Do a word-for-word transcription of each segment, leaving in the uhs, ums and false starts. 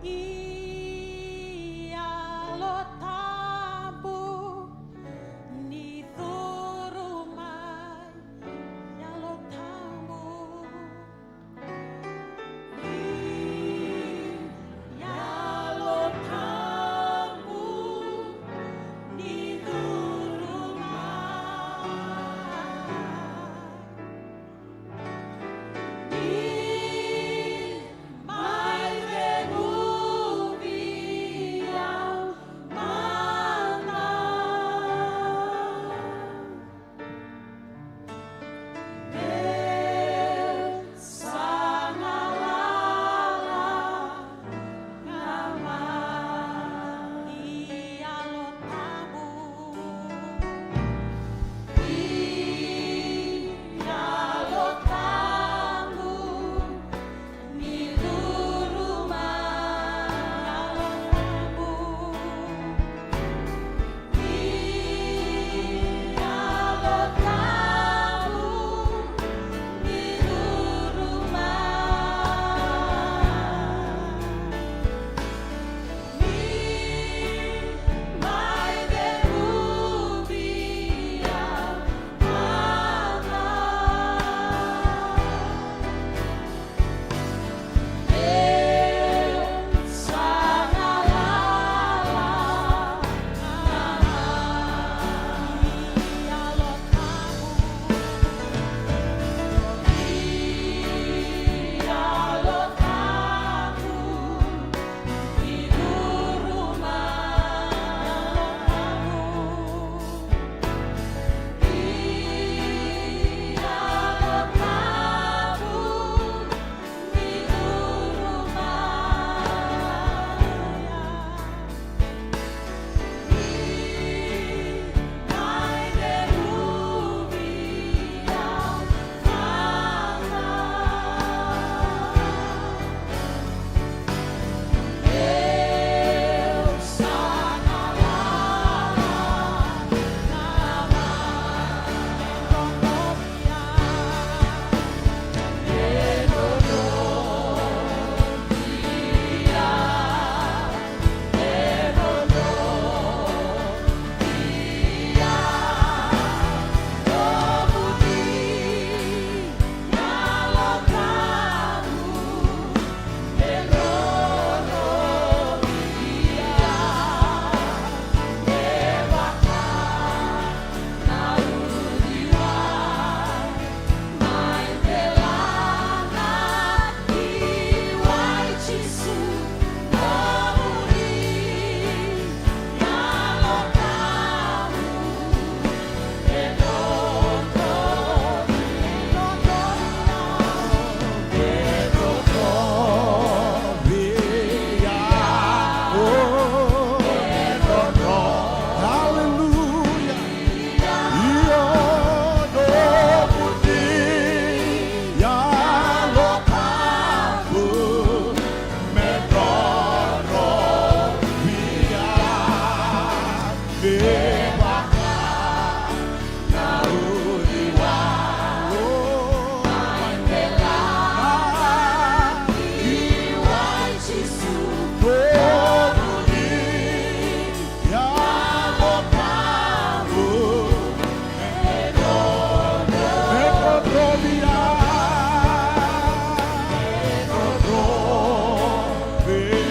I Yalo Tabu ni curu mai, Yalo Tabu. I Yalo Tabu ni curu mai.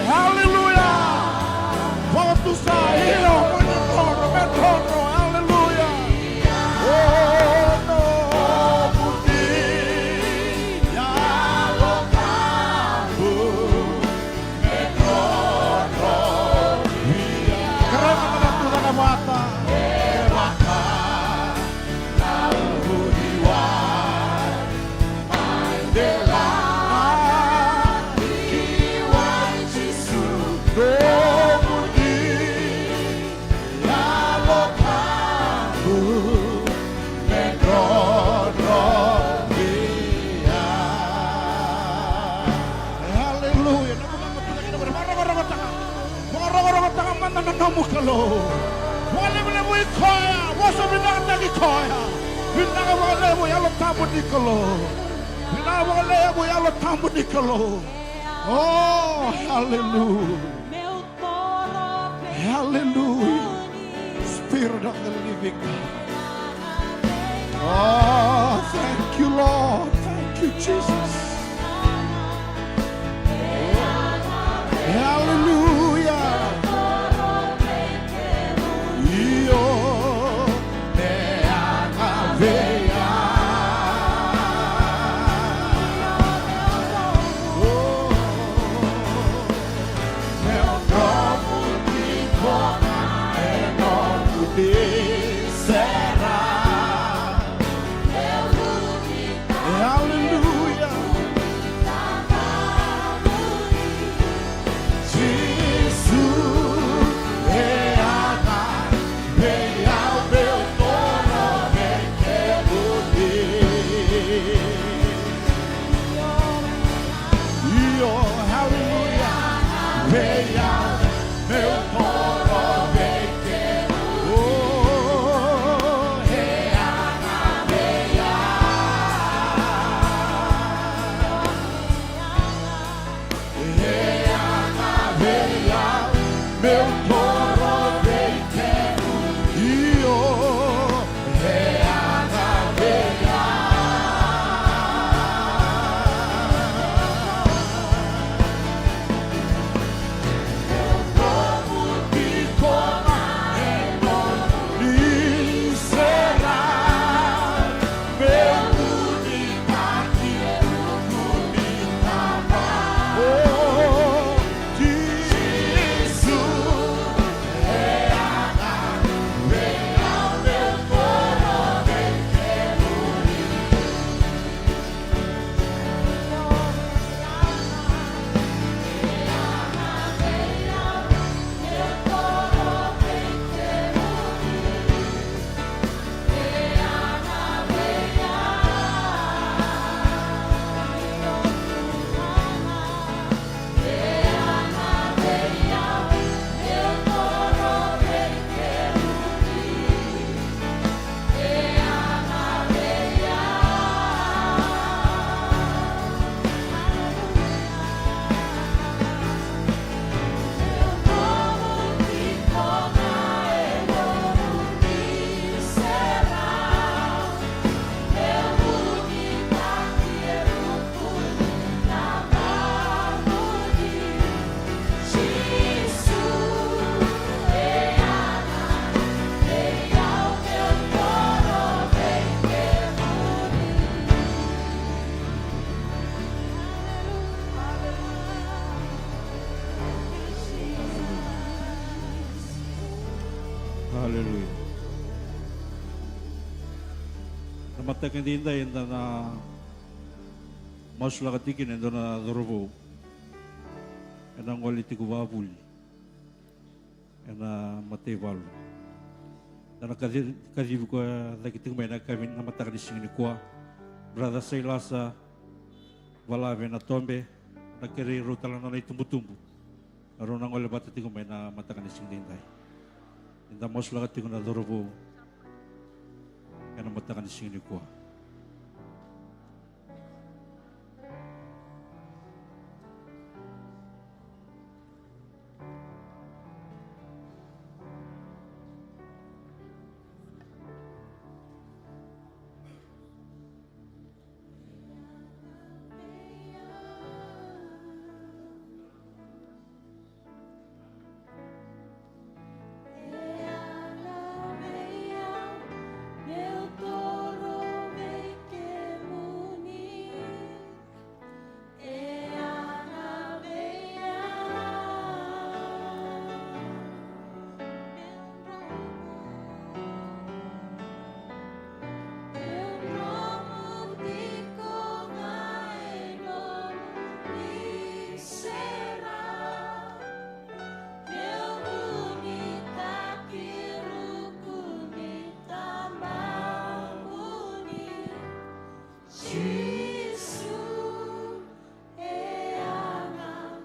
Hallelujah! Vakatusa, io, mo ni drodro, me drodro, hallelujah! O noqu ni Yalo Tabu me drodro vei au. Kerea mada na tucake vata. Hallelujah. Vakarokorokotaka. Vakarokorokotaka mada na nomu Kalou. Vakalevulevu i koya. Vosa vinakataki koya. Vinaka vakalevu Yalo Tabu ni Kalou. Vinaka vakalevu Yalo Tabu ni Kalou. Oh, hallelujah. Hallelujah. Spirit of the living God. Oh, thank you, Lord. Thank you, Jesus. Hallelujah. Io, me agavea. Oh, meu novo tiko, meu novo será. Aleluia. Jisu e a na vei au meu toro vei kemuni. Io, aleluia. Vei au meu toro vei kemuni. Oh, e a na vei au. E a na vei au meu toro vei kemuni. Io, e a na vei au. Meu novo tiko, meu novo será. Meu unidade, meu unidade. Oh, Jisu, e a na vei au meu toro vei kemuni. Aleluia. Na mataka edaidai eda na masulaka tiko kina e dua na cauravou ena gole tiko vakavuli ena mataivalu. Da na kaci-, kacivi koya cake tiko mai na yakavi na mataka ni siga nikua. Brother Sailasa Valave Natobe, na kerei rau tale na nona itubutubu. Rau na gole vata tiko mai na mataka ni siga edaidai. Eda masulaka tiko na cauravou ena mataka ni siga nikua. Jisu, e a na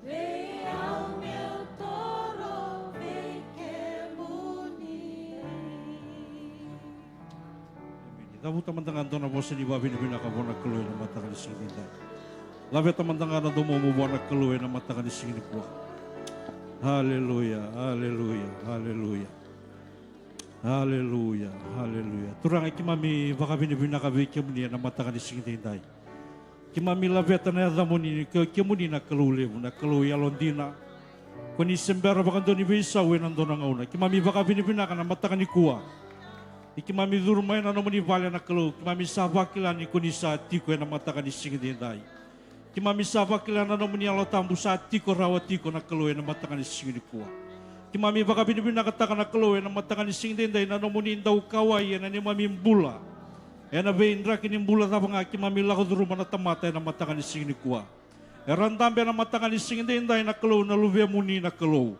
vei au meu toro vei kemuni. Emeni. Cavuta mada ga dua na vosa ni vakavinavinaka vua na Kalou ena mataka ni siga edaidai. Laveta mada ga na domomu vua na Kalou ena mataka ni siga nikua. Aleluya, aleluya, aleluya. Aleluya, aleluya. Turaga, keimami vakavinavinaka vei kemuni ena mataka ni siga edaidai. Keimami laveta na yacamuni ni ke-, kemuni na Kalou levu, na Kalou yalodina. Ko ni se bera vakadua ni veisau ena dua na gauna. Keimami vakavinavinaka na mataka nikua. Ni keimami curu mai na nomuni vale na Kalou, keimami sa vakila ni ko ni sa tiko ena mataka ni siga edaidai. Keimami sa vakila na nomuni Yalo Tabu sa tiko rawa tiko na Kalou ena mataka ni siga nikua. Keimami vakavinavinakataka na Kalou ena mataka ni siga edaidai na nomuni dau kauwai ena neimami bula. Ena veidraki ni bula cava ga keimami lako curuma na tamata ena mataka ni siga nikua. Era dabe ena mataka ni siga edaidai na Kalou na luvemuni na Kalou.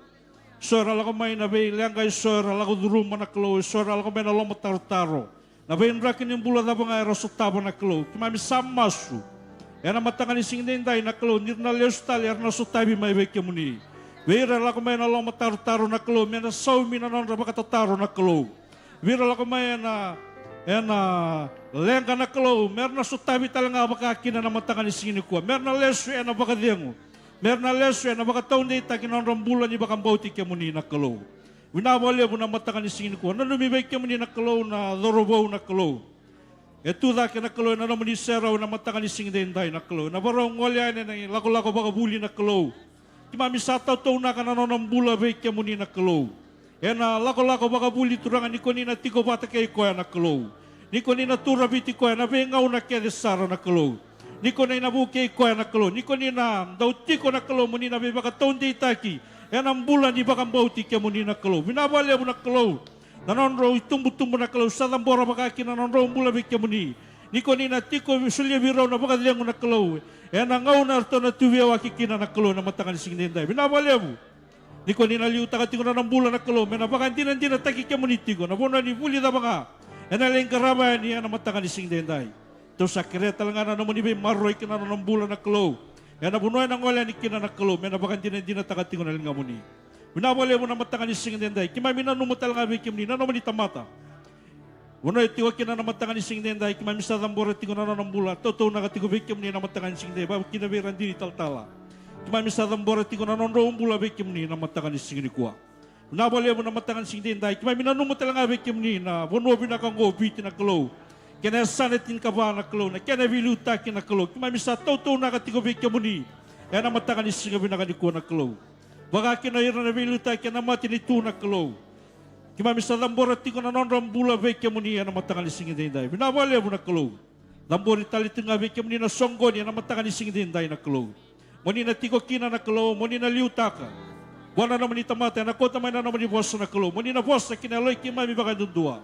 So era lako mai na veileqa, e so era lako curuma na Kalou, e so era lako mai na lomatarotaro. Na veidraki ni bula cava ga era sotava na Kalou. Keimami sa masu. Ena mataka ni siga edaidai na Kalou, ni ra na lesu tale era na sotavi mai vei kemuni. Vei ira era lako mai na lomatarotaro na Kalou, me na saumi na nodra vakatataro na Kalou. Vei ira lako mai ena, ena leqa na Kalou, me ra na sotavi tale ga vaka kina na mataka ni siga nikua. Me ra na lesu ena vakacegu. Me ra na lesu ena vakataudeitaki na nodra bula ni vakabauti kemuni na Kalou. Vinaka vakalevu na mataka ni siga nikua. Nanumi vei kemuni na Kalou na cauravou na Kalou. E tu cake na Kalou ena nomuni serau ena mataka ni siga edaidai na Kalou. Ena vakarau gole yani ena ilakolako vakavuli na Kalou. Keimami sa tautaunaka na nona bula vei kemuni na Kalou. Ena lakolako vakavuli Turaga ni ko ni na tiko vata kei koya na Kalou. Ni ko ni na turaviti koya ena veigauna kece sara na Kalou. Ni ko ni na vukei koya na Kalou. Ni ko ni na dau tiko na Kalou mo ni na veivakataudeitaki ena bula ni vakabauti kemuni na Kalou. Vinaka vakalevu na Kalou. Na nodrau itubutubu na Kalou sa cabora vaka kina na nodrau bula vei kemuni. Ni ko ni na tiko solia vei rau na vakacegu na Kalou. Ena gauna eratou na tu veiyawaki kina na Kalou ena mataka ni siga edaidai. Vinaka vakalevu. Ni ko ni na liutaka tiko na nona bula na Kalou, me na vakadinadinataki kemuni tiko, na vanua ni vuli cava ga ena lai qarava yani ena mataka ni siga edaidai. Tou sa kerea tale ga na nomuni veimaroroi kina na nona bula na Kalou. Ena vanua ena gole yani kina na Kalou, me na vakadinadinataka tiko na ligamuni. Vinaka vakalevu na mataka ni siga edaidai, keimami nanuma tale ga vei kemuni na nomuni tamata. Vanua e tiko kina na mataka ni siga edaidai, keimami sa cabora tiko na nona bula, tautaunaka tiko vei kemuni na mataka ni siga edaidai, vakakina vei ira dina italatala. Keimami sa cabora tiko na nodrau bula vei kemuni na mataka ni siga nikua. Vinaka vakalevu na mataka ni siga edaidai, keimami nanuma tale ga vei kemuni na vanua vinaka oqo o Viti na Kalou. Kei na yasana e tinikava na Kalou, na kena veiliutaki na Kalou. Keimami sa tautaunaka tiko vei kemuni ena mataka ni siga vinaka nikua na Kalou. Vaka kina ira na veiliutaki ena matanitu na Kalou. Keimami sa cabora tiko na nodra bula vei kemuni ena mataka ni siga edaidai. Vinaka vakalevu na Kalou. Cabori tale tiko ga vei kemuni na soqoni ena mataka ni siga edaidai na Kalou. Mo ni na tiko kina na Kalou, mo ni na liutaka. Vua na nomuni tamata ena kauta mai na nomuni vosa na Kalou. Mo ni na vosa ki na yaloi keimami vakayadudua.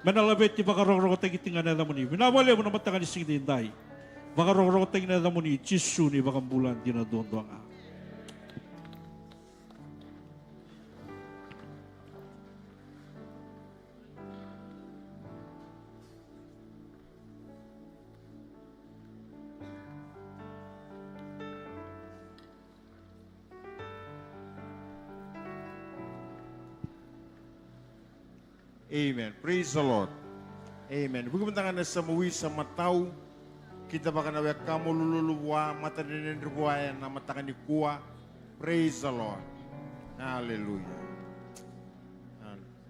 Me na laveti vakarokorokotaki tiko ga na yacamuni. Vinaka vakalevu na mataka ni siga edaidai. Vakarokorokotaki na yacamuni Jisu na iVakabula dina duadua ga. Amen. Praise the Lord. Amen. Vuki mada ga na samawi, sa matau. Kidavaka na wekamu, lululu vua, matadredredre vua ena mataka nikua. Praise the Lord. Hallelujah. Hallelujah.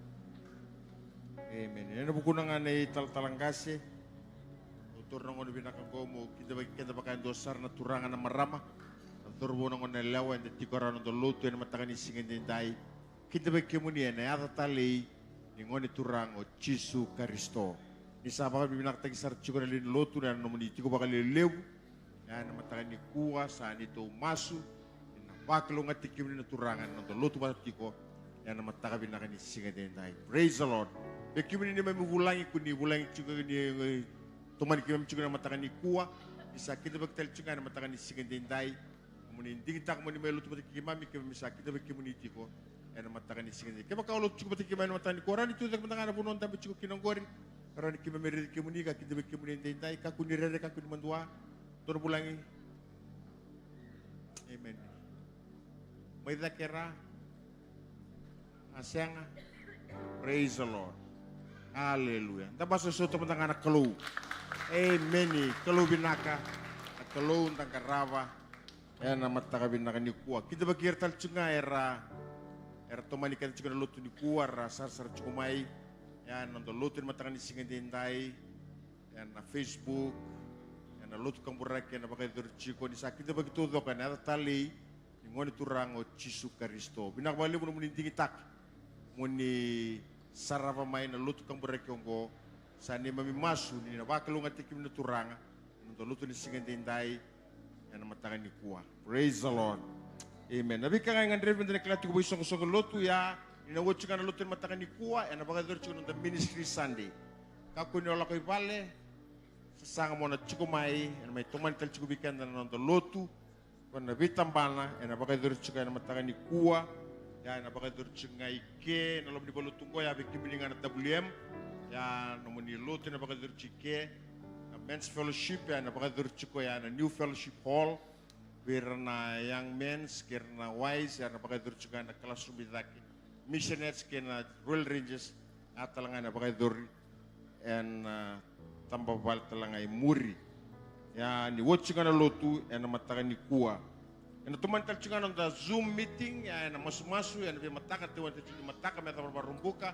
Amen. Ena vukuna ga na italatala qase, au taura na gauna vinaka oqo meu kidavaki keda vakayadua sara na turaga, na marama, na cauravou, na goneyalewa eda tiko rawa ena noda lotu ena mataka ni siga edaidai. Kidavaki kemuni ena yaca talei ni Gone Turaga o Jisu Karisito. Ni sa vakavinavinakataki sara tiko na lewe ni lotu ena nomuni tiko vakalevulevu. Ena mataka nikua sa neitou masu ni na vakalougatataki kemuni na Turaga ena noda lotu vata tiko ena mataka vinaka ni siga edaidai. Praise the Lord. Vei kemuni neimami vulagi, ko ni vulagi tiko, ni, ni tomani keimami tiko ena mataka nikua, ni sa kidavaki tale tiko ga ena mataka ni siga edaidai. Mo ni digitaka mo ni mai lotu vata kei keimami, keimami sa kidavaki kemuni tiko ena mataka ni siga edaidai. Kevaka o lotu tiko vata kei keimami ena mataka nikua, rawa ni tucake mada ga na vanua o dabe tiko kina oqori. Rawa ni keimami raici kemuni ka kidavaki kemuni edaidai. Kakua ni rere, kakua ni madua. Dua na vulagi. Amen. Mai cake ra. A sega. Praise the Lord. Aleluya. Da basabasa mada ga na Kalou. Emeni. Kalou vinaka. Na Kalou da qarava ena mataka vinaka nikua. Kidavaki ira tale tiko ga era, era tomani keda tiko na lotu nikua, ra sarasara tiko mai. Ia na noda lotu ena mataka ni siga edaidai, ena Facebook, ena lotu kaburaki ena vakayacori tiko, ni sa kidavaki taucoko ena yaca talei ni Gone Turaga o Jisu Karisito. Vinaka vakalevu nomuni digitaka mo ni sarava mai na lotu kaburaki oqo. Sa neimami masu ni na vakalougatataki kemuni na Turaga ena noda lotu ni siga edaidai, ena mataka nikua. Praise the Lord. Amen. Na veika ga e gadrevi meda na kila tiko vakaisoqosoqo lotu, ia ni na oti ga na lotu ena mataka nikua, ena vakayacori tiko na noda Ministry Sunday. Kakua ni o lako i vale, sasaga mo na tiko mai, ena mai tomani tale tiko vei keda na noda lotu. Ko na veitabana ena vakayacori tiko ena mataka nikua. Ia ena vakayacori tiko ga i ke na loma ni valenilotu oqo, ia vei kemuni ga na W M, ia nomuni lotu ena vakayacori tiko i ke. Na Men's Fellowship, ia ena vakayacori tiko ia na New Fellowship Hall. Vei ira na Young Men's kei ira na Y's, ia ena vakayacori tiko ga ena classroom i cake. Missionaires kei na Royal Rangers, ia tale ga ena vakayacori ena, ah, taba vale tale ga i muri. Ia ni oti ga na lotu ena mataka nikua, ena tomani tale tiko ga na noda Zoom meeting, ia ena masumasu ena veimataka, tekivu tale tiko ni mataka me yacova na Vakaraubuka,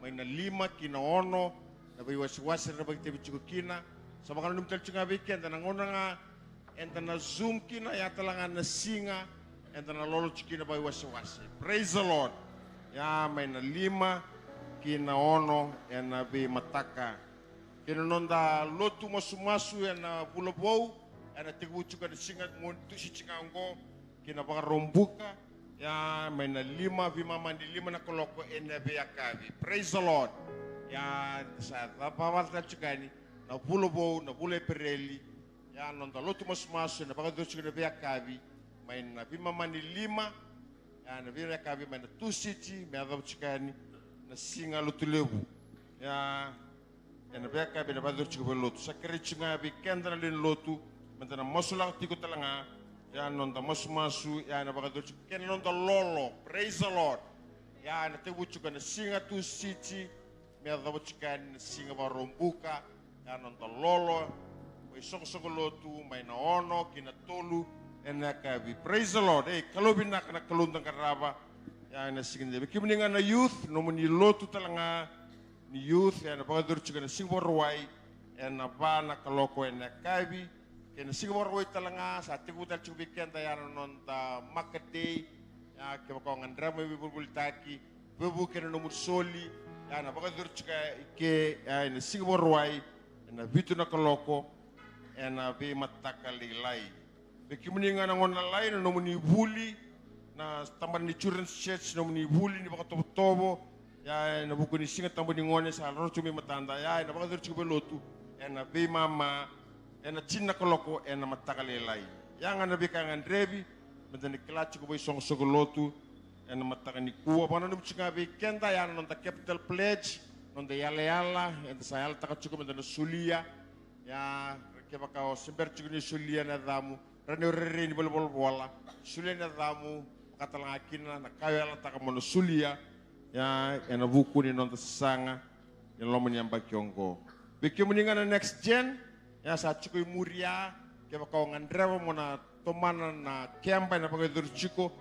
mai na lima ki na ono, na veiwasewase era vakaitavi tiko kina. Sa vakananumi tale tiko ga vei keda na gauna ga eda na Zoom kina, ia tale ga na siga eda na lolo tiko kina vakaiwasewase. Praise the Lord. Ia mai na lima ki na ono ena veimataka. Kei na noda lotu masumasu ena vula vou, ena tekivu tiko ena siga Mon-, Tusiti ga oqo, ki na Vakaraubuka, ia mai na lima, veimama ni lima na kaloko ena veiyakavi. Praise the Lord. Ia sa cava vata tiko yani na vula vou, na vula Epereli. Ia noda lotu masumasu ena vakayacori tiko na veiyakavi, mai na veimama ni lima, ia na veiyakavi mai na Tusiti me yacova tiko yani na Siga Lotulevu. Ia ena veiyakavi ena vakayacori tiko vei lotu. Sa kerei tiko ga vei keda na lewe ni lotu meda na masulaka tiko tale ga ia na noda masumasu, ia ena vakayacori tiko kei na noda lolo. Praise the Lord. Ia ena tekivu tiko ena siga Tusiti me yacova tiko yani na siga Vakaraubuka, ia na noda lolo, mai soqosoqo lotu, mai na ono ki na tolu ena yakavi. Praise the Lord. Ei, Kalou vinaka na Kalou da qarava. Ia ena siga ni, vei kemuni ga na youth, nomuni lotu tale ga ni youth, ena vakayacori tiko ena siga Vakarauwai, ena va na kaloko ena yakavi. Kei na siga Vakarauwai tale ga, sa tekivu tale tiko vei keda ia na noda market day. Ia kevaka o gadreva me veivolivolitaki, veivuke ena nomu soli, ia na vakayacori tiko i ke, ia ena siga Vakarauwai, ena vitu na kaloko, ena veimataka lailai. Vei kemuni ga na gone lalai, na nomuni vuli, na tabana ni Children's Church, nomuni vuli ni vakatovotovo, ia ena vuku ni Siga Tabu ni Gone sa roro tiko mai matada, ia ena vakayacori tiko vei lotu ena veimama, ena tini na kaloko ena mataka lailai. Ia ga na veika e gadrevi meda na kila tiko vakaisoqosoqo lotu ena mataka nikua. Vakananumi tiko ga vei keda ia na noda capital pledge, noda yalayala eda sa yalataka tiko meda na solia. Ia kevaka o se bera tiko ni solia na yacamu, rawa ni o rairai ni valenivolavola, solia na yacamu, vaka tale ga kina na ka o yalataka mo na solia. Ia ena vuku ni noda sasaga ni loma ni yabaki oqo. Vei kemuni ga na Next Gen, ia sa tiko i muri, ia kevaka o gadreva mo na tomana na keba ena vakayacori tiko,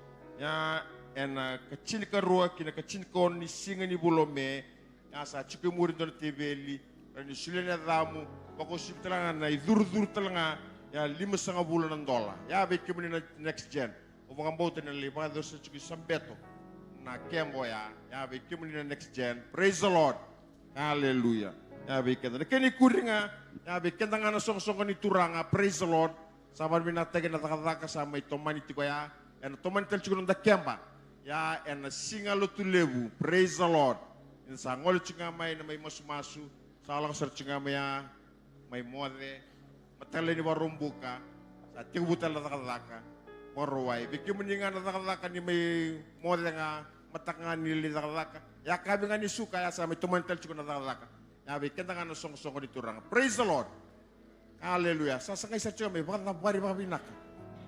ia ena ikatinikarua ki na ikatinikarua ni siga ni vula o Me. Ia sa tiko i muri e dua na teveli, rawa ni solia na yacamu, vakauasivi tale ga na icurucuru tale ga, ia limasagavulu na dola. Ia vei kemuni na Next Gen, au vakabauta ni na lai vakayacori sara tiko i Sabeto na keba oya. Ia vei kemuni na Next Gen, praise the Lord. Aleluya. Ia vei keda na kena ikuri ga, ia vei keda ga na soqosoqo ni Turaga, praise the Lord. Sa vakavinavinakataki na cakacaka sa mai tomani tiko ya. Ena tomani tale tiko na noda keba ya ena Siga Lotulevu. Praise the Lord. Eda sa gole tiko ga mai na mai masumasu. Sa lako sara tiko ga mai ya, mai moce. Mataka lailai ni Vakaraubuka sa tekivu tale na cakacaka. Vakarauwai, vei kemuni ga na cakacaka ni mai moce ga, mataka ga ni lai cakacaka, yakavi ga ni suka ya sa mai tomani tale tiko na cakacaka. Ya vei keda ga na soqosoqo ni Turaga. Praise the Lord. Aleluya. Sa sagai sara tiko me vakacavari vakavinaka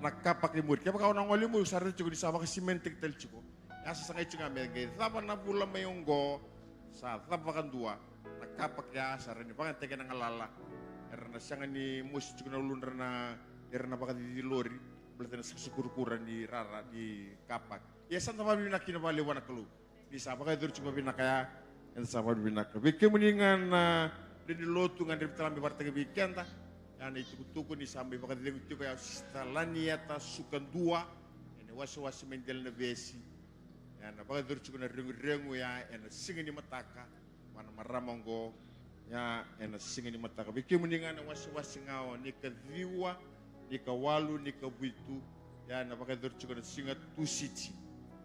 na car park i muri. Kevaka o na gole i muri, sa raica tiko ni sa vakasimenitaki tale tiko. Ya sa sagai tiko ga me qai cava na vula mai oqo, sa cava vakadua na car park ya, sa rawa ni vakayagataki ena galala. Era na sega ni mosi tiko na uludra na Era na vakacici lori, baleta na sakasakurukura ni rara ni car park. Ia sa da vakavinavinaka kina vakalevu vua na Kalou. Ni sa vakayacori tiko vinaka ya, eda sa vakavinavinaka. Vei kemuni ga na lewe ni lotu, gadrevi tale me vakaraitaki vei keda. Ya na itukutuku ni sa mai vakacegu tiko ya o Sista Lanieta Sukadua. Ena wasewase mai Delenavesi. Ya na vakayacori tiko na reguregu ya ena siga ni mataka. Vua na marama oqo, ya ena siga ni mataka. Vei kemuni ga na wasewase ga o ni kaciwa, ni kawalu, ni kavitu, ya ena vakayacori tiko na siga Tusiti.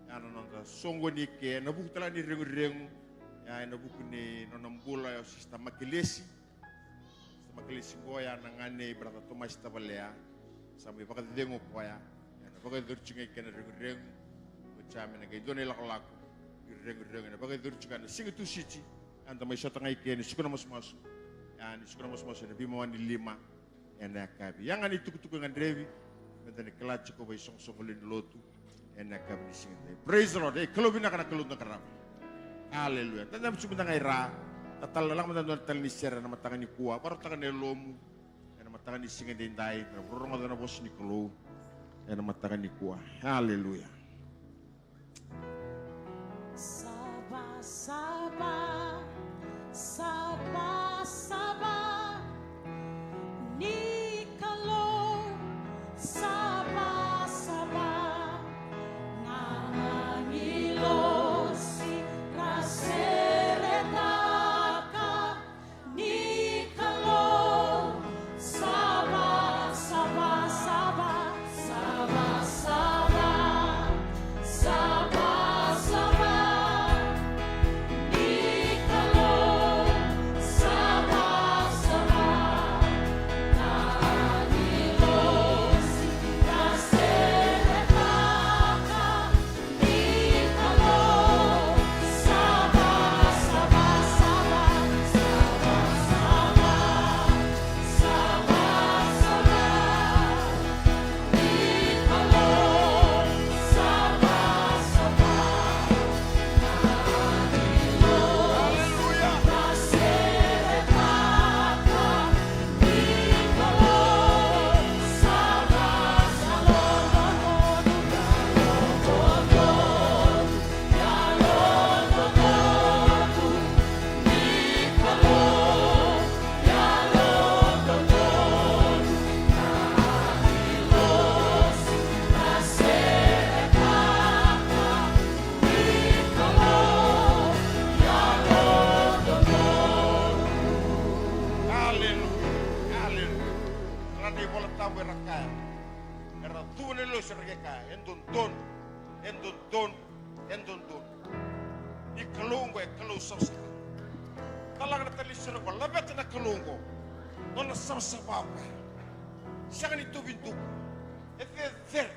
Ya na noda soqoni ke, ena vuku tale ni reguregu, ya ena vuku ni nona bula, ya o Sista Makelesi. Sista Makelesi qo, ya na gane i Brother Tomasi Tavalea. Sa mai vakacegu o koya. Ena vakayacori tiko ga i kena reguregu. Oti ya me na qai dua na ilakolako. I reguregu ena vakayacori tiko ga na siga Tusiti. Eda mai sota ga i ke ni suka na masumasu. Ya ni suka na masumasu ena veimama ni lima. Ena yakavi. Ya ga ni tukutuku e gadrevi. Meda na kila tiko vei soqosoqo lewe ni lotu. Ena yakavi ni siga edai. Praise the Lord. Ei, Kalou vinaka na Kalou da qarava. Aleluya. Da dabe tiko mada ga i ra. Da tala lako mada dua na tale ni sere ena mataka nikua. Vakarautaka na yalomu. Ena mataka ni siga edaidai, da rorogoca na vosa ni Kalou. Ena mataka nikua. Aleluya. Savasava, savasava, ni Kalou, savasava, na agilosi ra seretaka, ni Kalou, sava, sava, sava, sava, sava, sava, sava, ni Kalou, sava, sava, na agilosi ra seretaka. Aleluya, aleluya. Era na iVola Tabu era kaya, era cuva na lesu era qai kaya, e dodonu, e dodonu, e dodonu. Ni Kalou oqo e Kalou savasava. Talaga na tali sere oqo, laveta na Kalou oqo. Nona savasava o koya. Sega ni tauvi duku. E cecere.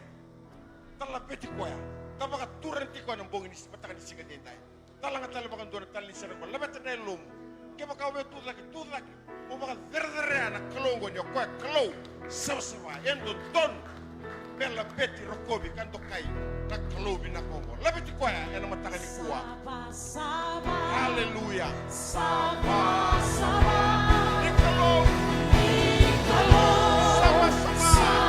Da laveti koya. Da vakatura tiko ena bogi ni mataka ni siga edaidai. Talaga tale vakadua na tali ni sere oqo, laveta na yalomu. Kevaka o via tucake, tucake. Mo vakacerecerea na Kalou oqo ni o koya Kalou savasava, e dodonu me laveti, rokovi ka dokai na Kalou vinaka oqo. Laveti koya ena mataka nikua. Aleluya. Ni Kalou. Ni Kalou. Savasava.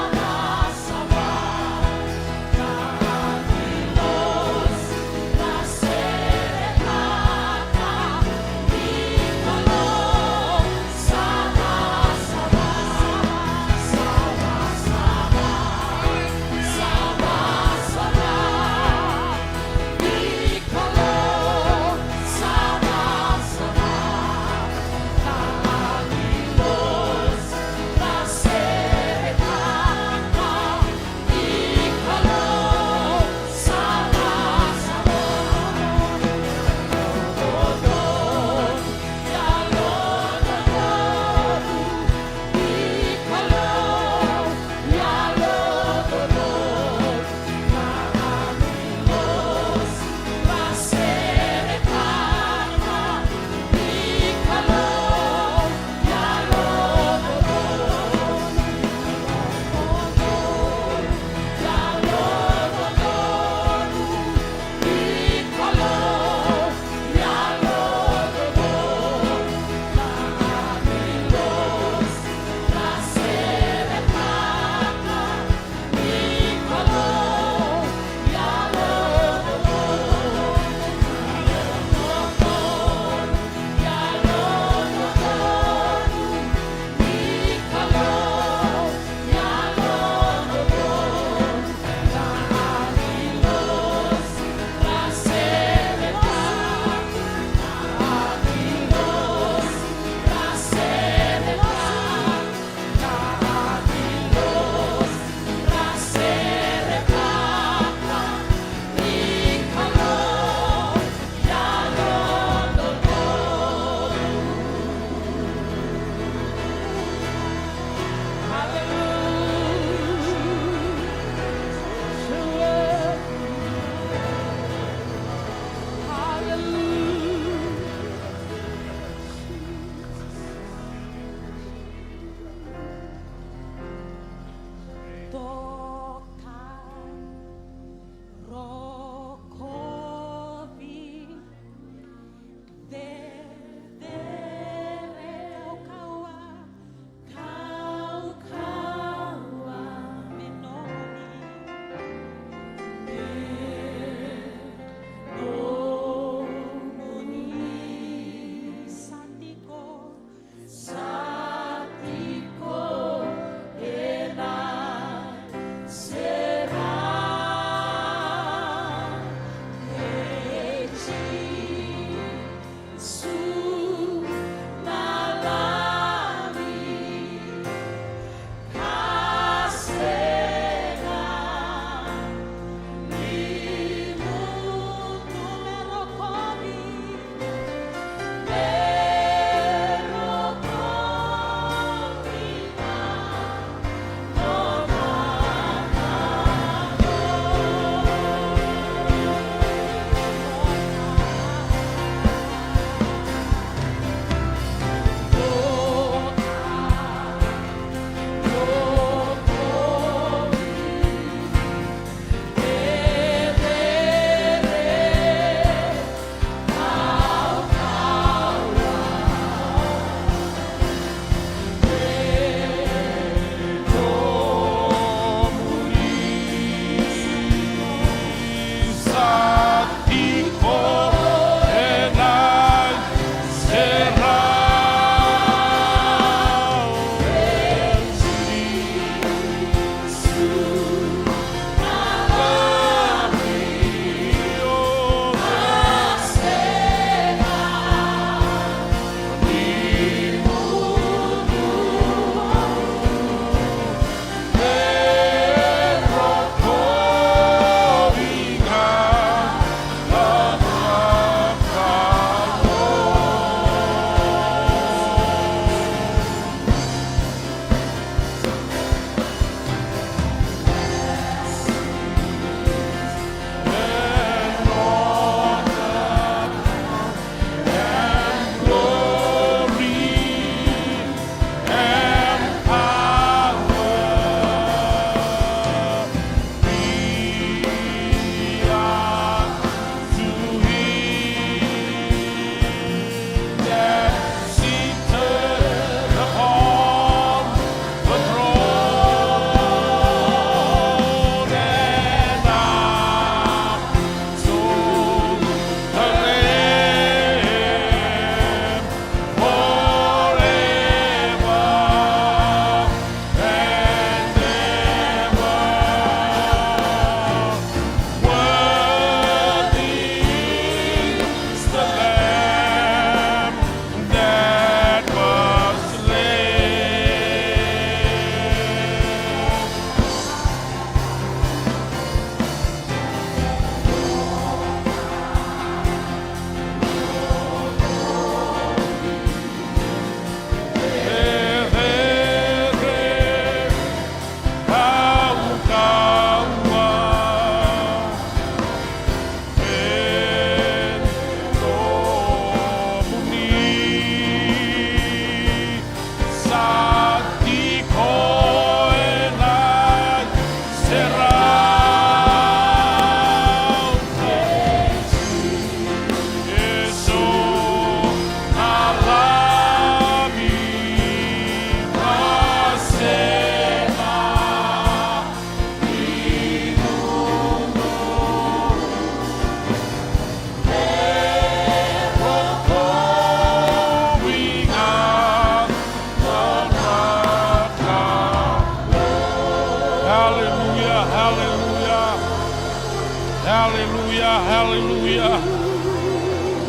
Hallelujah.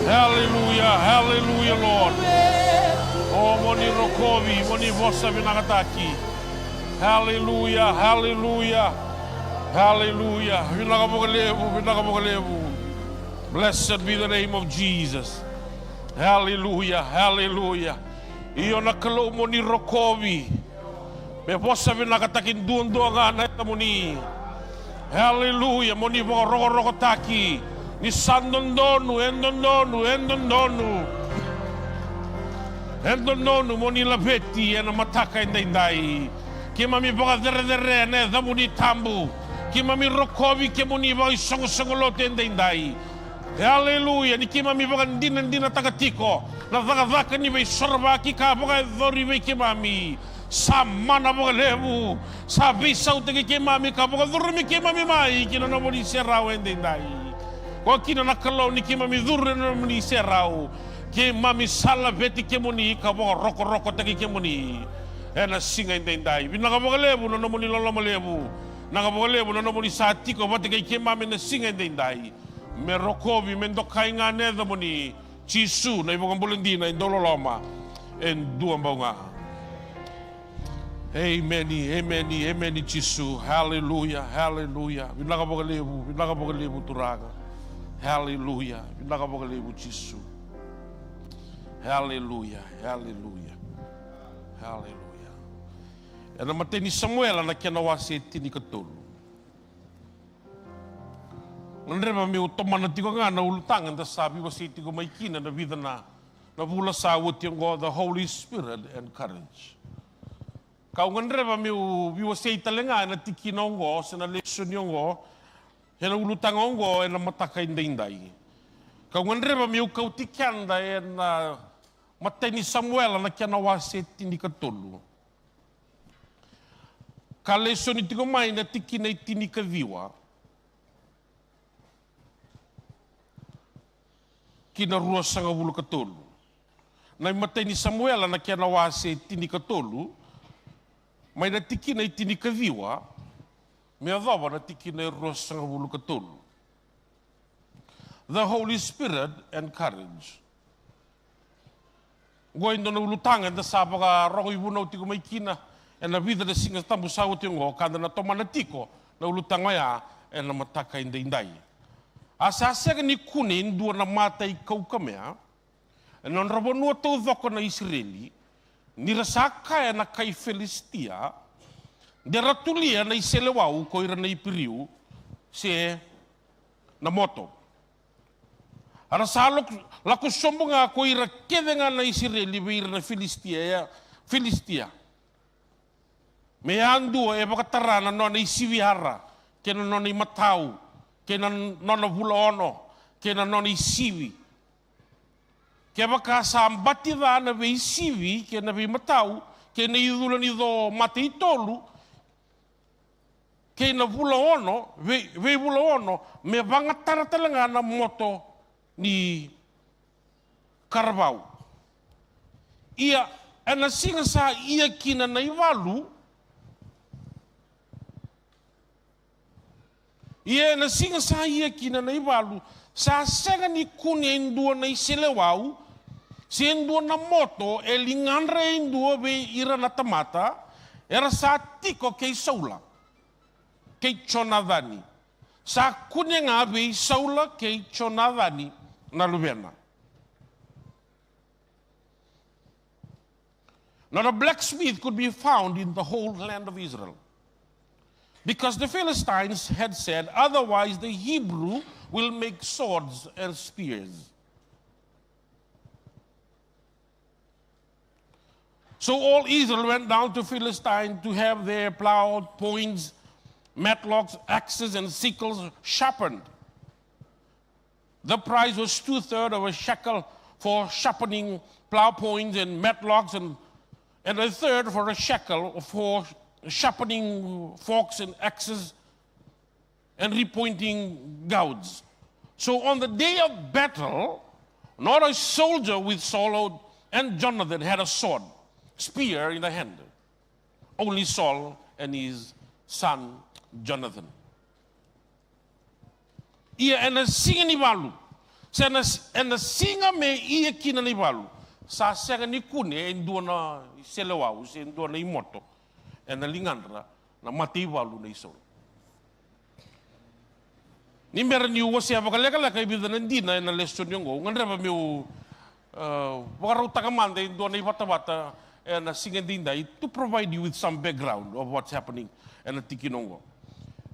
Hallelujah, hallelujah, Lord. O, mo ni rokovi, mo ni vosa vinakataki. Hallelujah, hallelujah, hallelujah. Vinaka vakalevu, vinaka vakalevu. Blessed be the name of Jesus. Hallelujah, hallelujah. Io na Kalou, mo ni rokovi. Me vosa vinakataki duadua ga na yacamuni. Hallelujah, mo ni vakarokorokotaki. Ni sa dodonu, e dodonu, e dodonu. E dodonu mo ni laveti ena mataka edaidai. Keimami vakacerecerei na yacamuni tabu. Keimami rokovi kemuni vakaisoqosoqo lotu edaidai. Hallelujah, ni keimami vakadinadinataka tiko na cakacaka ni veisorovaki ka vakayacori vei keimami. Sa mana vakalevu, sa veisautaki keimami ka vakacurumi keimami mai ki na nomuni serau edaidai. Ko kina na Kalou, ni keimami curu ena nomuni serau, keimami sa laveti kemuni ka vakarokorokotaki kemuni ena siga edaidai. Vinaka vakalevu na nomuni loloma levu. Vinaka vakalevu na nomuni sa tiko vata kei keimami ena siga edaidai. Me rokovi, me dokai ga na yacamuni. Jisu na iVakabula dina e dau loloma e dua bau ga. Emeni, emeni, emeni Jisu. Haleluya, haleluya. Vinaka vakalevu, vinaka vakalevu Turaga. Haleluya, vinaka vakalevu Jisu. Haleluya, haleluya, haleluya. Ena imatai ni Samuela na kena wase tinikatolu. Gadreva meu tomana tiko ga na ulutaga eda sa veiwasei tiko mai kina na vica na, na vula sa oti oqo, the Holy Spirit and courage. Kau gadreva meu veiwasei tale ga ena tikina oqo se na lesoni oqo, ena ulutaga oqo ena mataka edaidai. Kau gadreva meu kauti keda ena imatai ni Samuela na kena wase tinikatolu. Ka lesoni tiko mai na tikina e tinikaciwa ki na ruasagavulu ka tolu. Na imatai ni Samuela na kena wase tinikatolu, mai na tikina e tinikaciwa me yacova na tikina e ruasagavulu ka tolu. The Holy Spirit and courage. Oqo e dua na ulutaga eda sa vakarogo ivunau tiko mai kina ena vica na Siga Tabu sa oti oqo, ka da na tomana tiko na ulutaga oya ena mataka edaidai. A sa sega ni kune e dua na mata i kaukamea ena nodra vanua taucoko na Isireli, ni ra sa kaya na kai Filisitia, de ra tulia na iseleiwau ko ira na Iperiu, se na moto. A ra sa lako, lako sobu ga ko ira kece ga na Isireli vei ira na Filisitia, ia, Filisitia. Me yadua e vakatara na nona isivi ara, kei na nona imatau, kei na nona vula ono, kei na nona isivi. Kevaka sa bati ca na veisivi, kei na veimatau, kei na icula ni co mate i tolu, kei na vula ono, vei, veivula ono, me vagatara tale ga na moto ni karavau. Ia, ena siga sa ia kina na ivalu, ia ena siga sa ia kina na ivalu, sa sega ni kune e dua na iseleiwau, se dua na moto e ligadra e dua vei ira na tamata era sa tiko kei Saula kei Jonacani. Sa kune ga vei Saula kei Jonacani na luvena. Not a blacksmith could be found in the whole land of Israel, because the Philistines had said, "Otherwise the Hebrew will make swords and spears." So all Israel went down to Philistine to have their plow points, matlocks, axes, and sickles sharpened. The price was two-thirds of a shekel for sharpening plow points and matlocks, and, and a third for a shekel for sharpening forks and axes and repointing gouts. So on the day of battle, not a soldier with Saul and Jonathan had a sword, spear in the hand. Only Saul and his son Jonathan. Ia ena siga ni valu, Se na, ena siga me ia kina na ivalu, sa sega ni kune e dua na iselewau se dua na imoto ena ligadra na mataivalu nei Saula. Ni bera niu wasea vakalekaleka e vica na dina ena lesoni oqo, au gadreva meu, e, vakarautaka mada e dua na ivatavata ena siga edaidai, to provide you with some background of what's happening ena tikina oqo.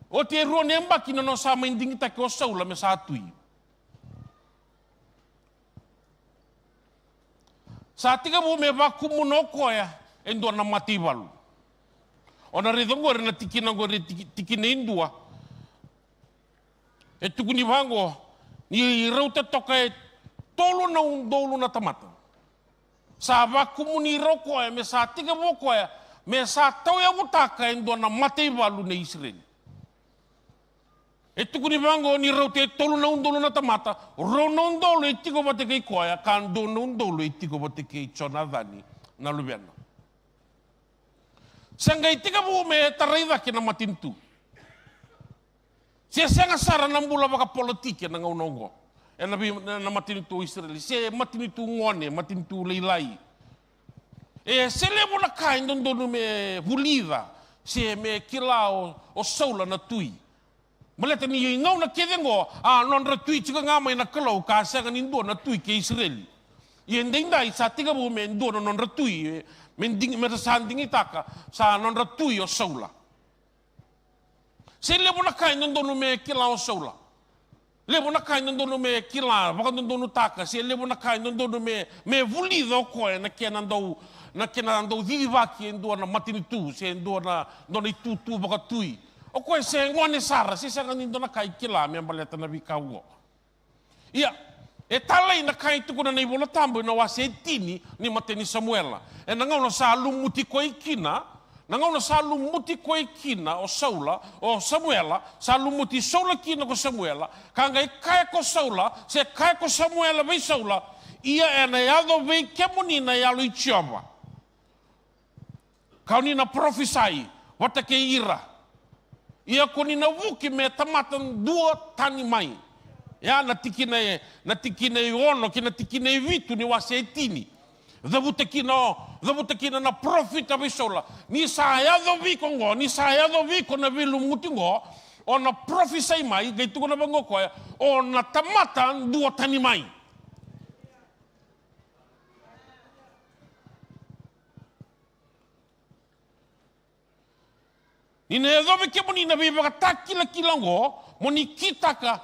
Oti e rua na yabaki na nona sa mai digitaki o Saula me sa tui. Sa tekivu me vakumuna o koya e dua na mataivalu. O na raica oqori na tikina oqori, tiki-, tikina e dua. E tukuni vaqo, ni rauta toka e tolu na udolu na tamata. Sa vakumuni ira o koya, me sa tekivu o koya me sa tauyavutaka e dua na mataivalu nei Isireli. E tukuni vaqo ni rauta e tolu na udolu na tamata, rua na udolu e tiko vata kei koya, ka dua na udolu e tiko vata kei Jonacani na luvena. Sa qai tekivu me tarai cake na matanitu. Se sega sara na bula vakapolitiki ena gauna oqo ena vei-, na, na matanitu o Isireli, se matanitu gone, matanitu lailai. E se levu na ka e dodonu me vulica se me kila o, o Saula na tui. Baleta ni gauna kece oqo a nodra tui tiko ga mai na Kalou, ka sega ni dua na tui kei Isireli. Ia edaidai sa tekivu me dua na nodra tui, e, me digi-, me ra sa digitaka sa nodra tui o Saula. Se levu na ka e dodonu me kila o Saula. Levu na ka e dodonu me kila, vakadodonutaka, se levu na ka e dodonu me, me vulica o koya na kena dau, na kena dau cicivaki e dua na matanitu, se dua na, dua na itutu vakatui. O koya se gone sara, se sega ni dua na ka e kila me baleta na veika oqo. Ia, e talei na ka e tukuna na iVola Tabu ena wase e tini ni matai ni Samuela. Ena gauna sa lumuti koya kina, na gauna sa lumuti koya kina o Saula, o Samuela, sa lumuti Saula kina ko Samuela, ka qai kaya ko Saula, se kaya ko Samuela vei Saula, ia ena yaco vei kemuni na Yalo i Jiova. Ka o ni na parofisai vata kei ira. Ia ko ni na vuki me tamata dua tani mai. Ia na tikina e, na tikina e ono kei na tikina e vitu ni wase e tini. Cavuta kina o, cavuta kina na parofita vei Saula. Ni sa yaco vei iko oqo, ni sa yaco vei iko na veilumuti oqo, o na parofisai mai, qai tukuna vaqo o koya, o na tamata dua tani mai. Ni na yacovi kemuni na veivakatakilakila oqo, mo ni kitaka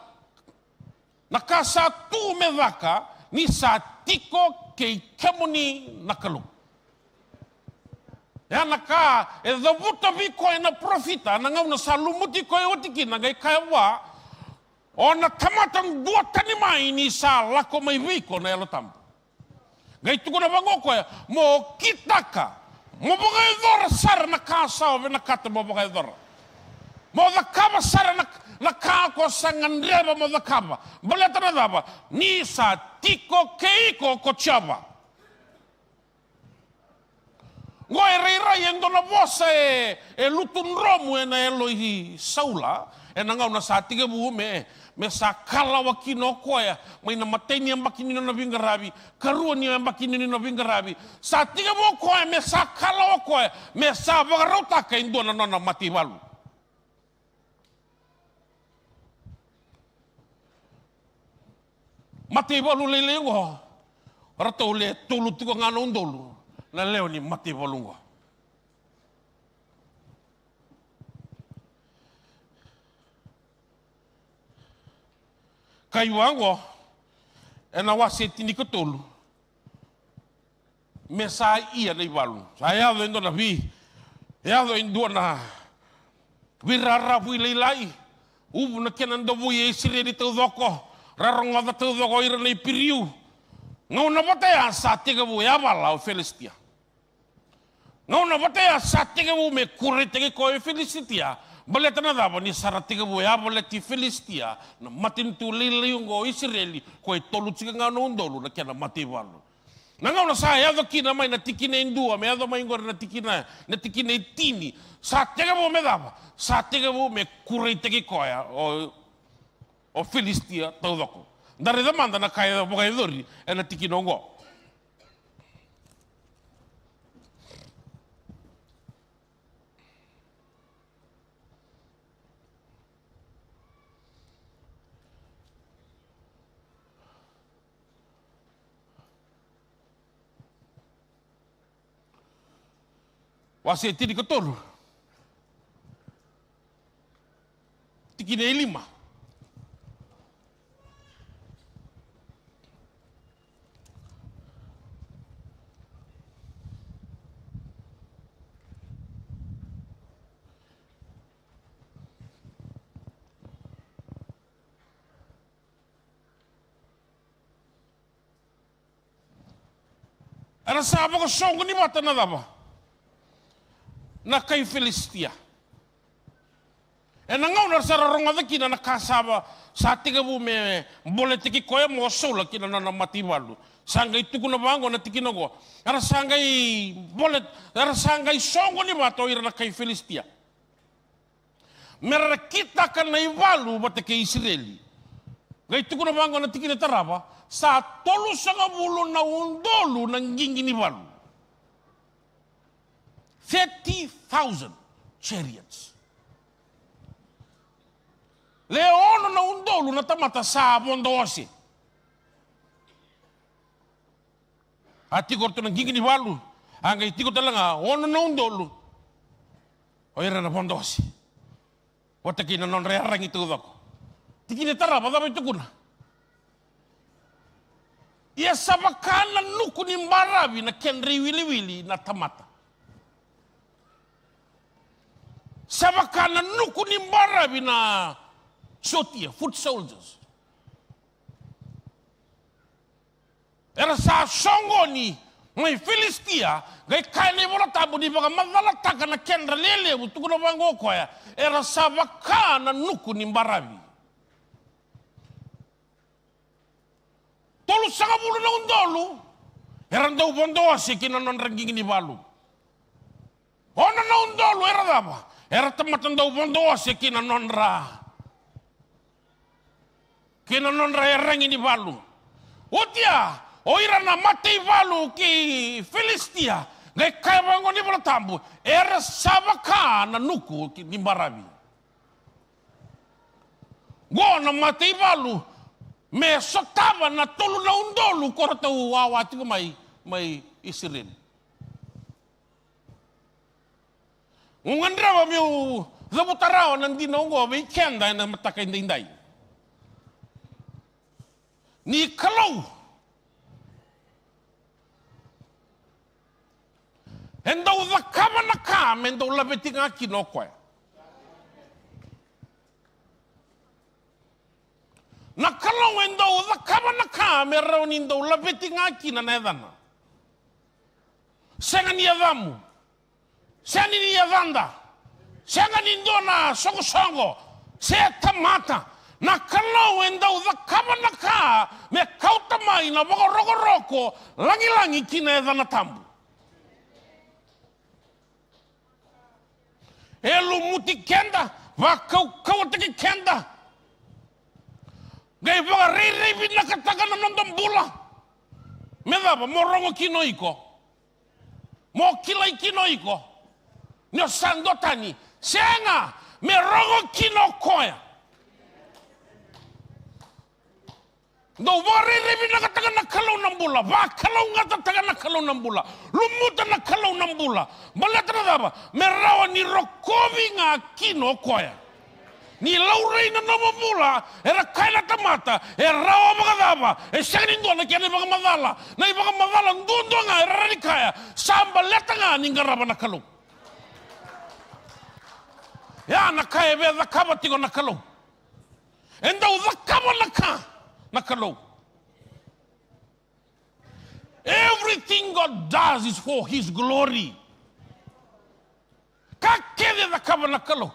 na ka sa tu me caka, ni sa tiko kei kemuni na Kalou. Ia na ka e cavuta vei koya na parofita, na gauna sa lumuti koya oti kina, qai kaya vua, o na tamata dua tani mai ni sa lako mai vei iko na Yalo Tabu. Qai tukuna vaqo o koya, mo kitaka, mo vakayacora sara na ka sa o vinakata mo vakayacora. Mo cakava sara na, na ka ko sa gadreva mo cakava. Baleta na cava? Ni sa tiko kei iko ko Jiova. Qo e rairai e dua na vosa e, e lutu dromu ena yalo i Saula, ena gauna sa tekivu me, me sa kalawa kina o koya, mai na imatai ni yabaki ni nona veiqaravi, karua ni yabaki ni nona veiqaravi, sa tekivu o koya me sa kalawa o koya, me sa vakarautaka e dua na nona mataivalu. Mataivalu lailai oqo, ratou le tolu tiko ga na udolu na lewe ni mataivalu oqo. Kaya vaqo ena wase tinikatolu, me sa ia na ivalu. Sa yaco e dua na vei, yaco e dua na veiraravu lailai. Uvu na kena davui e Isireli taucoko, ra rogoca taucoko ira na Iperiu. Gauna vata ya sa tekivu yavala o Filisitia. Gauna vata ya sa tekivu me kureitaki koya o Filisitia. Baleta na cava? Ni sa ra tekivu yavalati Filisitia na matanitu lailai oqo o Isireli, ko e tolu tiko ga na udolu na kena mataivalu. Na gauna sa yaco kina mai na tikina e dua me yaco mai oqori na tikina, na tikina e tini, sa tekivu me cava? Sa tekivu me kureitaki koya o, o Filisitia taucoko. Da raica mada na ka e vakayacori ena tikina oqo. Wase tinikatolu, tikina e lima. Era sa vakasoqoni vata na cava? Na kai Filisitia. Ena gauna era sa rogoca kina na ka sa va, sa tekivu me boletaki koya mai o Saula ki na nona mataivalu. Sa qai tukuna vaqo na tikina oqo. Era sa qai bole, era sa qai soqoni vata o ira na kai Filisitia me ra kitaka na ivalu vata kei Isireli. Qai tukuna vaqo na tikina e tarava, sa tolusagavulu na udolu na qiqi ni valu. Thirty thousand chariots. Le ono na udolu na tamata sa vodo ose. A tiko ratou na qiqi ni valu, a qai tiko tale ga ono na udolu o ira na vodo ose. Vata kei na nodra yaragi taucoko. Tikina e tarava, cava e tukuna? Ia sa vaka na nuku ni baravi na kedra iwiliwili na tamata. Sa vaka na nuku ni baravi na sotia, foot soldiers. Era sa soqoni mai Filisitia, qai kaya na iVola Tabu ni vakamacalataka na kedra lelevu, tukuna vaqo o koya, era sa vaka na nuku ni baravi. Tolusagavulu na udolu era dau vodo ose ki na nodra qiqi ni valu. Ono na udolu era cava? Era tamata dau vodo ose ki na nodra, ki na nodra yaragi ni valu. Oti ya, o ira na mataivalu kei Filisitia, qai kaya vaqo na iVola Tabu, era sa vaka na nuku ki, ni baravi. Qo na mataivalu me sotava na tolu na udolu ko ratou wawa tiko mai, mai Isireli. Au gadreva meu cavuta rawa na dina oqo vei keda ena mataka edaidai. Ni Kalou e dau cakava na ka me dau laveti ga kina o koya. Na Kalou e dau cakava na ka me rawa ni dau laveti ga kina na yacana. Sega ni yacamu, sega ni yacada, sega ni dua na soqosoqo se tamata. Na Kalou e dau cakava na ka me kauta mai na vakarokoroko lagilagi ki na yacana tabu. E lumuti keda, vakaukauwataki keda, qai vakarairai vinakataka na noda bula. Me cava? Mo rogo kina o iko, mo kilai kina o iko ni o sa dua tani. Sega, me rogo kina o koya. Dau vakarairai vinakataka na Kalou na bula, vakalougatataka na Kalou na bula, lumuta na Kalou na bula. Baleta na cava? Me rawa ni rokovi ga kina o koya. Ni laurai na nomu bula, era kaya na tamata, e rawa vakacava? E sega ni dua na kena ivakamacala. Na ivakamacala duadua ga era rawa ni kaya, sa baleta ga ni qarava na Kalou. Ya na ka e via cakava tiko na Kalou. E dau cakava na ka na Kalou. Everything God does is for his glory. Ka kece e cakava na Kalou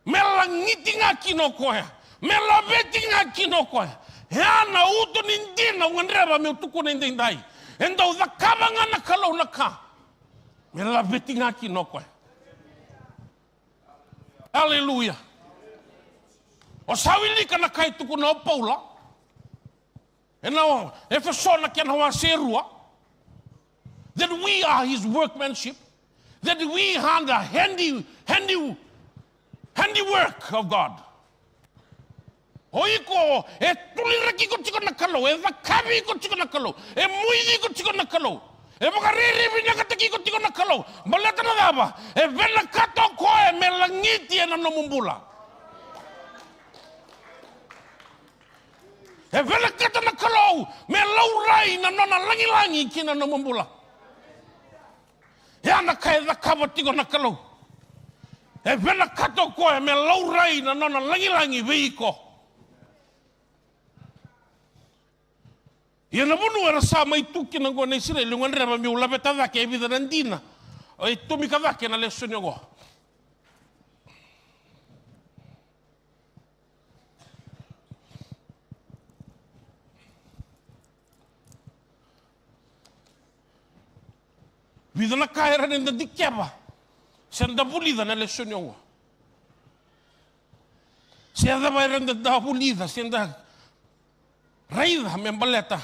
me lagiti ga kina o koya, me laveti ga kina o koya. Ya na uto ni dina au gadreva meu tukuna edaidai. E dau cakava ga na Kalou na ka me laveti ga kina o koya. Aleluya. O sa wilika na ka e tukuna o Paula. Ena Efeso na kena wase e rua. That we are his workmanship, that we are the handy, handy, handiwork of God. O iko e tuliraki iko tiko na Kalou, e cakavi iko tiko na Kalou, e moici iko tiko na Kalou, e vakarerei vinakataki iko tiko na Kalou. Baleta na cava? E vinakata o koya me lagiti ena nomu bula. E vinakata na Kalou me laurai na nona lagilagi ki na nomu bula. Ia na ka e cakava tiko na Kalou, e vinakata o koya me laurai na nona lagilagi vei iko. Ia na vanua era sa mai tu kina oqo na Isireli, au gadreva meu laveta cake e vica na dina e tomika cake na lesoni oqo. Vica na ka era na da dikeva se da vulica na lesoni oqo. Se cava era da, da vulica se da raica me baleta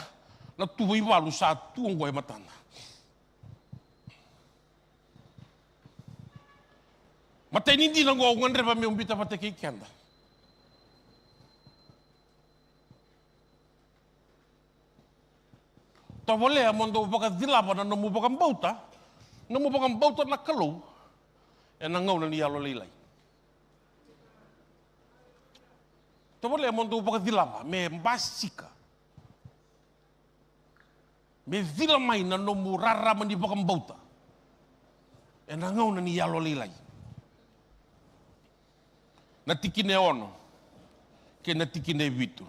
na tuvaivalu sa tu oqo e matada. Matai ni dina oqo au gadreva meu biuta vata kei keda. Tovolea mo dou vakacilava na nomu vakabauta, nomu vakabauta na Kalou ena gauna ni yalolailai. Tovolea mo dou vakacilava me basika, me cila mai na nomu rarama ni vakabauta ena gauna ni yalolailai. Na tikina e ono kei na tikina e vitu.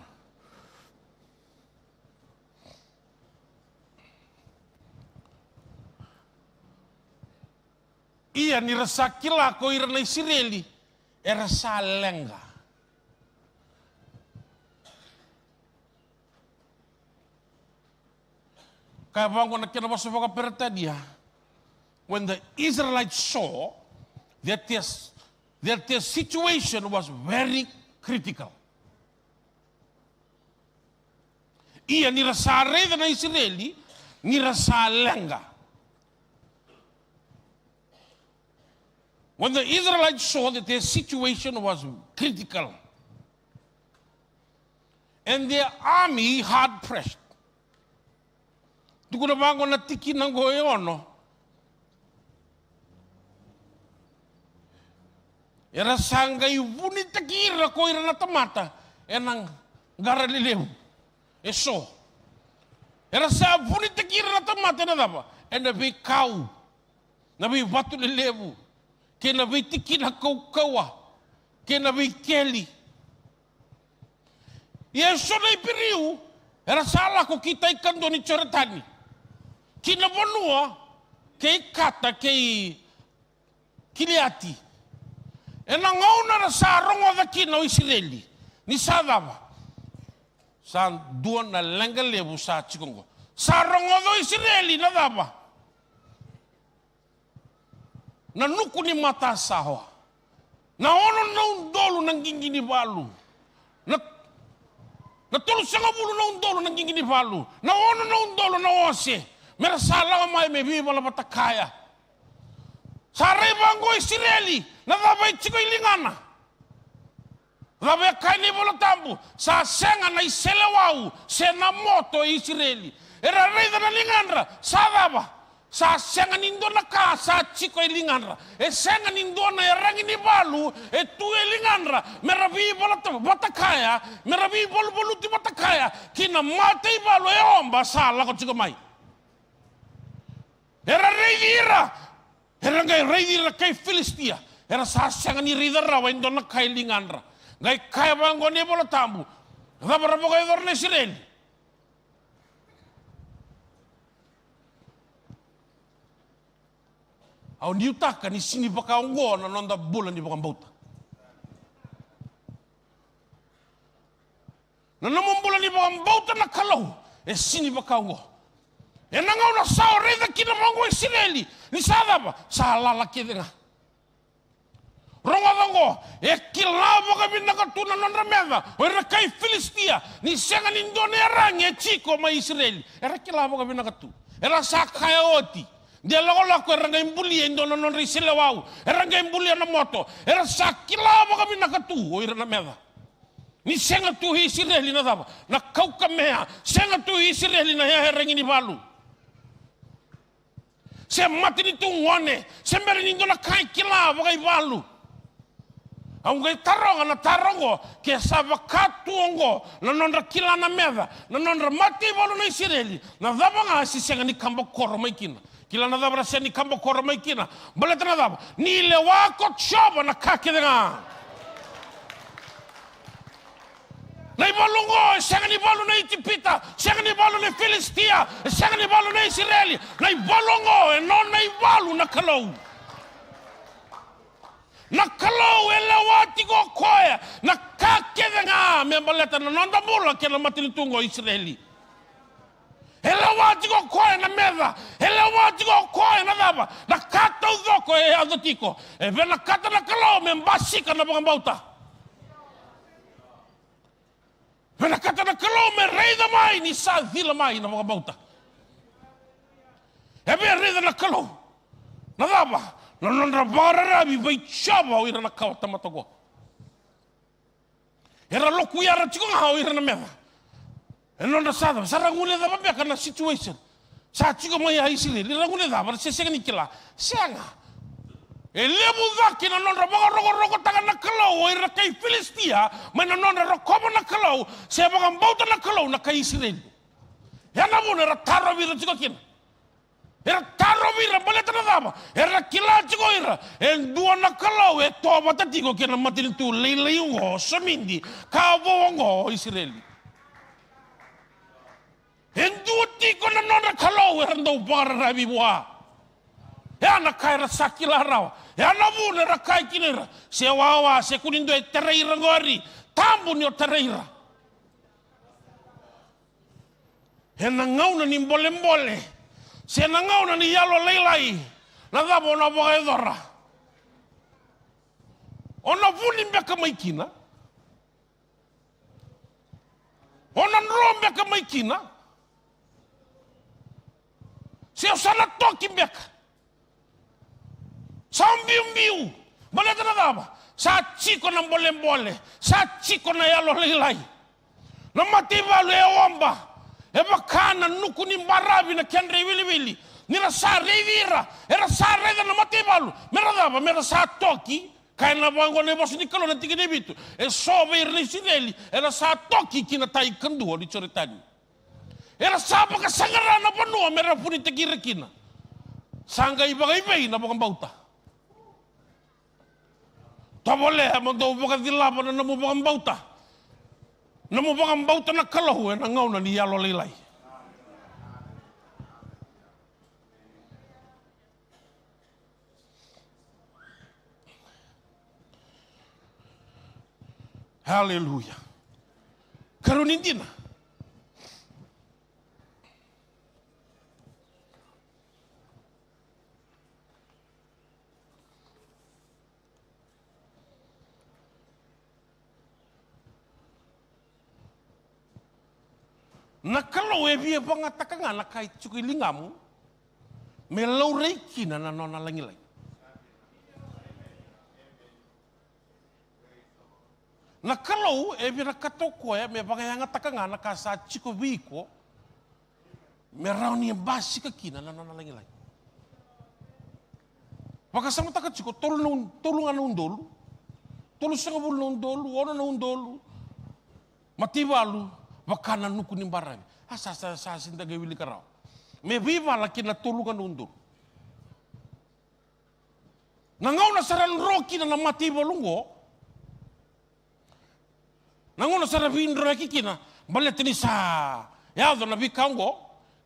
Ia ni ra sa kila ko ira na Isireli era sa leqa. Kaya vaqo na kena vosa vakaperitania, when the Israelites saw that their, that their situation was very critical. Ia ni ra sa raica na Isireli ni ra sa leqa. When the Israelites saw that their situation was critical and their army hard pressed. Tukuna vaqo na tikina oqo e ono. Era sa qai vunitaki ira ko ira na tamata ena qara lelevu. E so. Era sa vunitaki ira na tamata ena cava? Ena veikau, na veivatu lelevu, kei na veitikina kaukauwa, kei na veikeli. Ia e so na Iperiu era sa lako ki tai kadua ni Joritani, ki na vanua kei Kata kei Kiliati. Ena gauna era sa rogoca kina o Isireli ni sa cava? Sa dua na leqa levu sa tiko oqo. Sa rogoca o Isireli na cava? Na nuku ni matasawa. Na ono na udolu na qiqi ni valu. Na, na tolusagavulu na udolu na qiqi ni valu. Na ono na udolu na ose. Mera sa lako mai me veivala vata kaya. Sa rai vaqo o Isireli na cava e tiko i ligana. Cava e kaya na iVola Tabu? Sa sega na iseleiwau se na moto e Isireli. Era raica na ligadra sa cava? Sa sega ni dua na ka sa tiko e ligadra. E sega ni dua na iyaragi ni valu e tu e ligadra mera veivala vata kaya, mera veivaluvaluti vata kaya ki na mataivalu e oba sa lako tiko mai. Era raici ira. Era qai raici ira na kai Filisitia. Era sa sega ni raica rawa e dua na ka e ligadra. Qai kaya vaqo na iVola Tabu, cava ra vakayacora na Isireli? Au nuitaka ni sega ni vaka oqo na noda bula ni vakabauta. Na nomu bula ni vakabauta na Kalou e sega ni vaka oqo. Ena gauna sa o raica kina vaqo o Isireli ni sa cava? Sa lala kece ga. Rogoca oqo, e kila vakavinaka tu na nodra meca o ira kai Filisitia ni sega ni dua na iyaragi e tiko mai Isireli. Era kila vakavinaka tu. Era sa kaya oti, de lakolako era qai bulia e dua na nodra iseleiwau, era qai bulia na moto. Era sa kila vakavinaka tu o ira na meca ni sega tu e Isireli na cava? Na kaukamea. Sega tu e Isireli na iyaragi ni valu, se matanitu gone, se bera ni dua na ka e kila vakaivalu. Au qai taroga na taro oqo, ke sa vaka tu oqo na nodra kila na meca na nodra mataivalu na Isireli, na cava ga se sega ni kabakoro mai kina? Kila na cava ra sega ni kabakoro mai kina? Baleta na cava? Ni lewa ko Jiova na ka kece ga. Na ivalu oqo e sega ni valu na Ijipita, sega ni valu na Filisitia, e sega ni valu na Isireli. Na ivalu oqo e nona ivalu na Kalou. Na Kalou e lewa tiko o koya na ka kece ga me baleta na noda bula kei na matanitu oqo Isireli. E lewa tiko o koya na meca, e lewa tiko o koya na cava? Na ka taucoko e yaco tiko. E vinakata na Kalou me basika na vakabauta. Vinakata na Kalou me raica mai ni sa cila mai na vakabauta. E via raica na Kalou na cava? Na nodra vakararavi vei Jiova o ira na kawa tamata oqo. Era lokuyara tiko ga o ira na meca. E nodra sa cava? Sa ra guilecava beka na situation sa tiko mai a Isireli? Ra guilecava, se sega ni kila? Sega. E levu cake na nodra vakarokorokotaka na Kalou o ira kai Filisitia mai na nodra rokova na Kalou, se vakabauta na Kalou na kai Isireli. Ya na vuna era tarovi ira tiko kina. Era tarovi ira baleta na cava? Era kila tiko ira e dua na Kalou e tovata tiko kei na matanitu lailai oqo, somidi ka vou oqo o Isireli. E dua tiko na nodra Kalou era dau vakararavi vua. Ya na ka era sa kila rawa. Ya na vuna era kaya kina ira, se wawa, se kua ni dua e tarai ira qori, tabu ni o tarai ira. Ena gauna ni bolebole, se na gauna ni yalolailai, na cava o na vakayacora? O na vuni beka mai kina? O na dro beka mai kina? Se o sa na toki beka? Sa biubiu. Baleta na cava? Sa tiko na bolebole, sa tiko na yalolailai. Na mataivalu e oba, e vaka na nuku ni baravi na kedra iwiliwili. Ni ra sa raici ira, era sa raica na mataivalu me ra cava? Me ra sa toki. Kaya na vaqo na ivosa ni Kalou na tikina e vitu, e so vei ira na Isireli era sa toki ki na tai kadua ni Joritani. Era sa vakasaqara na vanua me ra vunitaki ira kina. Sa qai vakaivei na vakabauta? Tovolea mo dou vakacilava na nomu vakabauta. Nomu vakabauta na Kalou ena gauna ni yalolailai. Aleluya. Karua ni dina. Na Kalou e via vagataka ga na ka e tiko i ligamu me laurai kina na nona lagilagi. Na Kalou e vinakata o koya me vakayagataka ga na ka sa tiko vei iko me rawa ni basika kina na nona lagilagi. Vakasamataka tiko, tolu na u-, tolu ga na udolu, tolusagavulu na udolu, ono na udolu, mataivalu vaka na nuku ni baravi. A sa, sa, sa sega ni da qai wilika rawa. Me veivala kina na tolu ga na udolu. Na gauna sa ra dro kina na mataivalu oqo, na gauna sa ra veidroyaki kina, baleta ni sa yaco na veika oqo,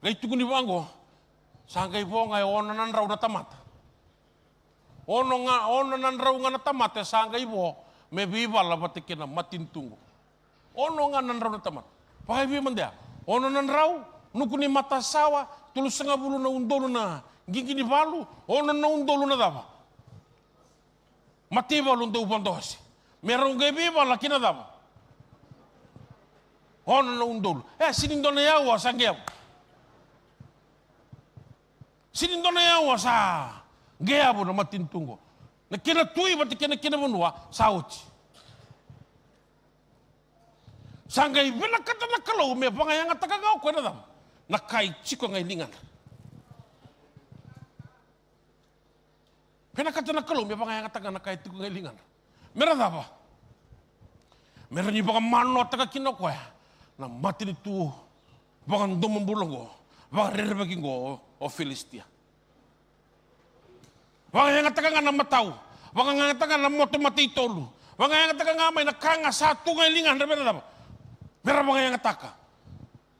qai tukuni vaqo, sa qai vo ga e ono na drau na tamata. Ono ga, ono na drau ga na tamata e sa qai vo me veivala vata kei na matanitu oqo. Ono ga na drau na tamata. Vakaevei mada ya? Ono na drau, nuku ni matasawa, tolusagavulu na udolu na qiqi ni valu, ono na udolu na cava? Mataivalu dau vodo ose. Me rau qai veivala kina cava? Ono na udolu. E, sini dua na yaua sa qeavu. Sini dua na yaua sa qeavu na matanitu oqo. Na kena tui vata kei na kena vanua sa oti. Sa qai vinakata na Kalou me vakayagataka ga o koya na cava? Na ka e tiko ga e ligana. Vinakata na Kalou me vakayagataka na ka e tiko ga e ligana. Me ra cava? Me ra ni vakamanoataka kina o koya na matanitu vakadomobula oqo, vakarerevaki oqo, o Filisitia. Vakayagataka ga na matau, vakayagataka ga na moto matei tolu, vakayagataka ga mai na ka ga sa tu ga e ligana, me ra cava? Me ra vakayagataka.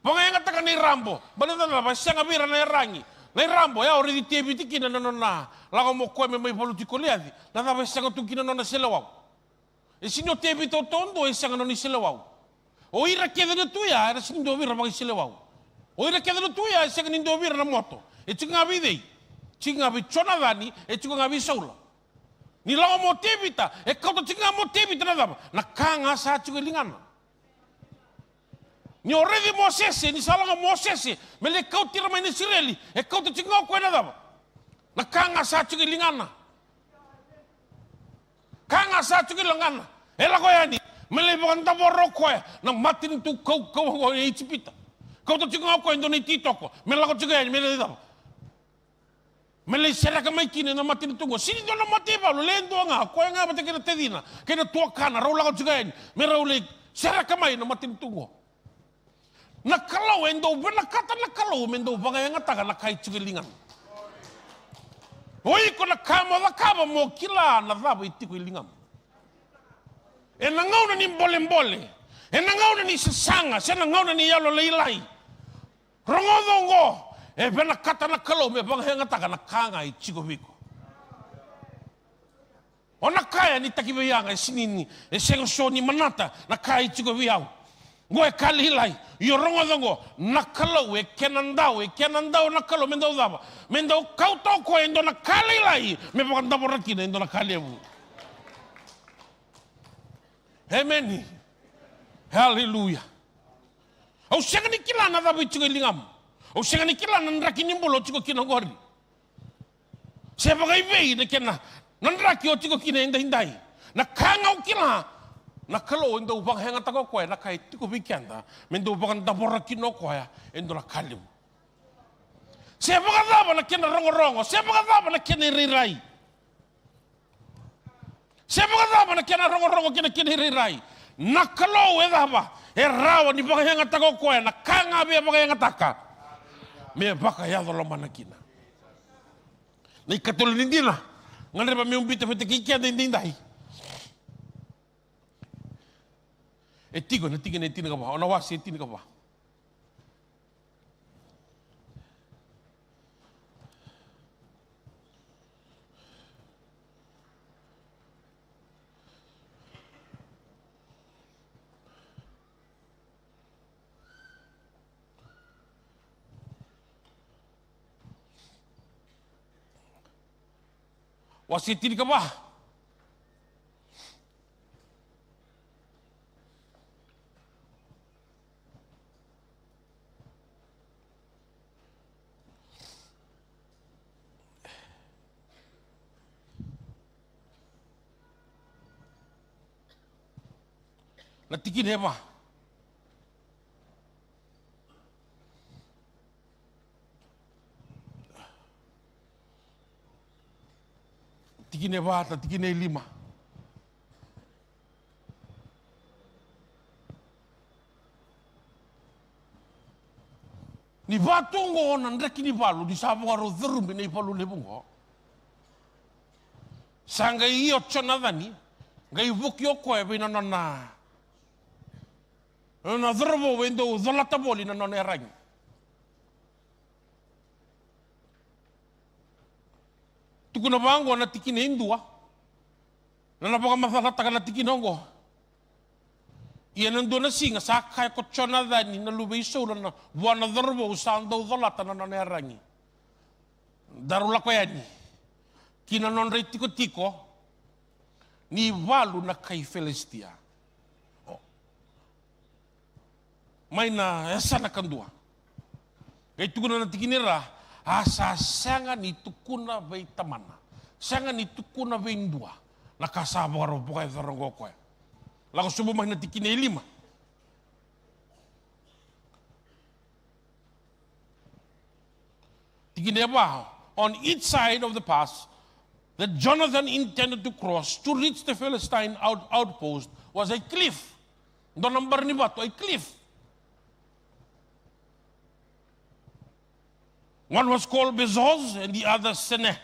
Vakayagataka na irabo, baleta na cava? E sega vei ira na yaragi. Na irabo, e a raici Tevita kina na nona lako mai o koya me mai valuti Koliaci. Na cava e sega tu kina na nona iseleiwau? E sini o Tevita taudua e sega na nona iseleiwau. O ira kece na tu ya era sini dua vei ira vakaiseleiwau. O ira kece na tu ya e sega ni dua vei ira na moto. E tiko ga vei cei? Tiko ga vei Jonacani, e tiko ga vei Saula. Ni lako mai o Tevita, e kauta tiko ga mai o Tevita na cava? Na ka ga sa tiko e ligana. Ni o raici Mosese, ni sa lako Mosese me lai kauti ira mai na Isireli, e kauta tiko ga o koya na cava? Na ka ga sa tiko e ligana. Ka ga sa tiko e ligana. E lako yani me lai vakadavora o koya na matanitu kaukauwa oqo e Ijipita. Kauta tiko ga o koya e dua na ititoko me lako tiko yani me lai cava? Me lai sereka mai kina na matanitu oqo. Sini dua na mataivalu, le dua ga, koya ga vata kei na tacina kei na tuakana, rau lako tiko yani me rau lai sereka mai na matanitu oqo. Na Kalou e dau vinakata na Kalou me dau vakayagataka na ka e tiko e ligana. O iko na ka mo cakava mo kila na cava e tiko e ligana. Ena gauna ni bolebole, ena gauna ni sasaga, se na gauna ni yalolailai. Rogoca oqo, e vinakata na Kalou me vakayagataka na ka ga e tiko vei iko. O na kaya ni taki vei yaga e sinini, e sega so ni manata na ka e tiko vei au. Oqo e ka lailai, io rogoca oqo, na Kalou e kena dau, e kena dau na Kalou me dau cava? Me dau kauta o koya e dua na ka lailai me vakadavora kina e dua na ka levu. Emeni. Haleluya. Au sega ni kila na cava e tiko e ligamu. Au sega ni kila na draki ni bula o tiko kina oqori. Se vakaivei na kena, na draki o tiko kina edaidai. Na ka ga au kila, na Kalou e dau vakayagataka o koya na ka e tiko vei keda me dau vakadavora kina o koya e dua na ka levu. Se vakacava na kena rogorogo, se vakacava na kena irairai. Se vakacava na kena rogorogo kei na kena irairai, na Kalou e cava? E rawa ni vakayagataka o koya na ka ga via vakayagataka me vakayaco lomana kina. Na ikatolu ni dina gadreva meu biuta vata kei keda edaidai. E tiko na tikina e tinikava, o na wase e tinikava. Wase tinikava. Na tikina e va. Tikina e va, na tikina e lima. Ni vaka tu oqo na draki ni valu, ni sa vakarau curumi na ivalu levu oqo. Sa qai ia o Jonacani, qai vuki o koya vei na nona, na nona cauravou e dau colata voli na nona iyaragi. Tukuna vaqo na tikina e dua, na na vakamacalataka na tikina oqo. Ia na dua na siga sa kaya ko Jonacani na luve i Saula na, vua na cauravou sa dau colata na nona iyaragi, daru lako yani ki na nodra itikotiko, ni valu na kai Filisitia. O. Mai na yasana kadua. Qai tukuna na tikina e ra, a sa sega ni tukuna vei tamana, sega ni tukuna vei dua na ka sa vakarau vakayacora oqo o koya. Lako sobu mai na tikina e lima. Tikina e va, on each side of the pass that Jonathan intended to cross to reach the Philistine out, outpost was a cliff. Dua na bara ni vatu, a cliff. One was called Bezos and the other Seneh.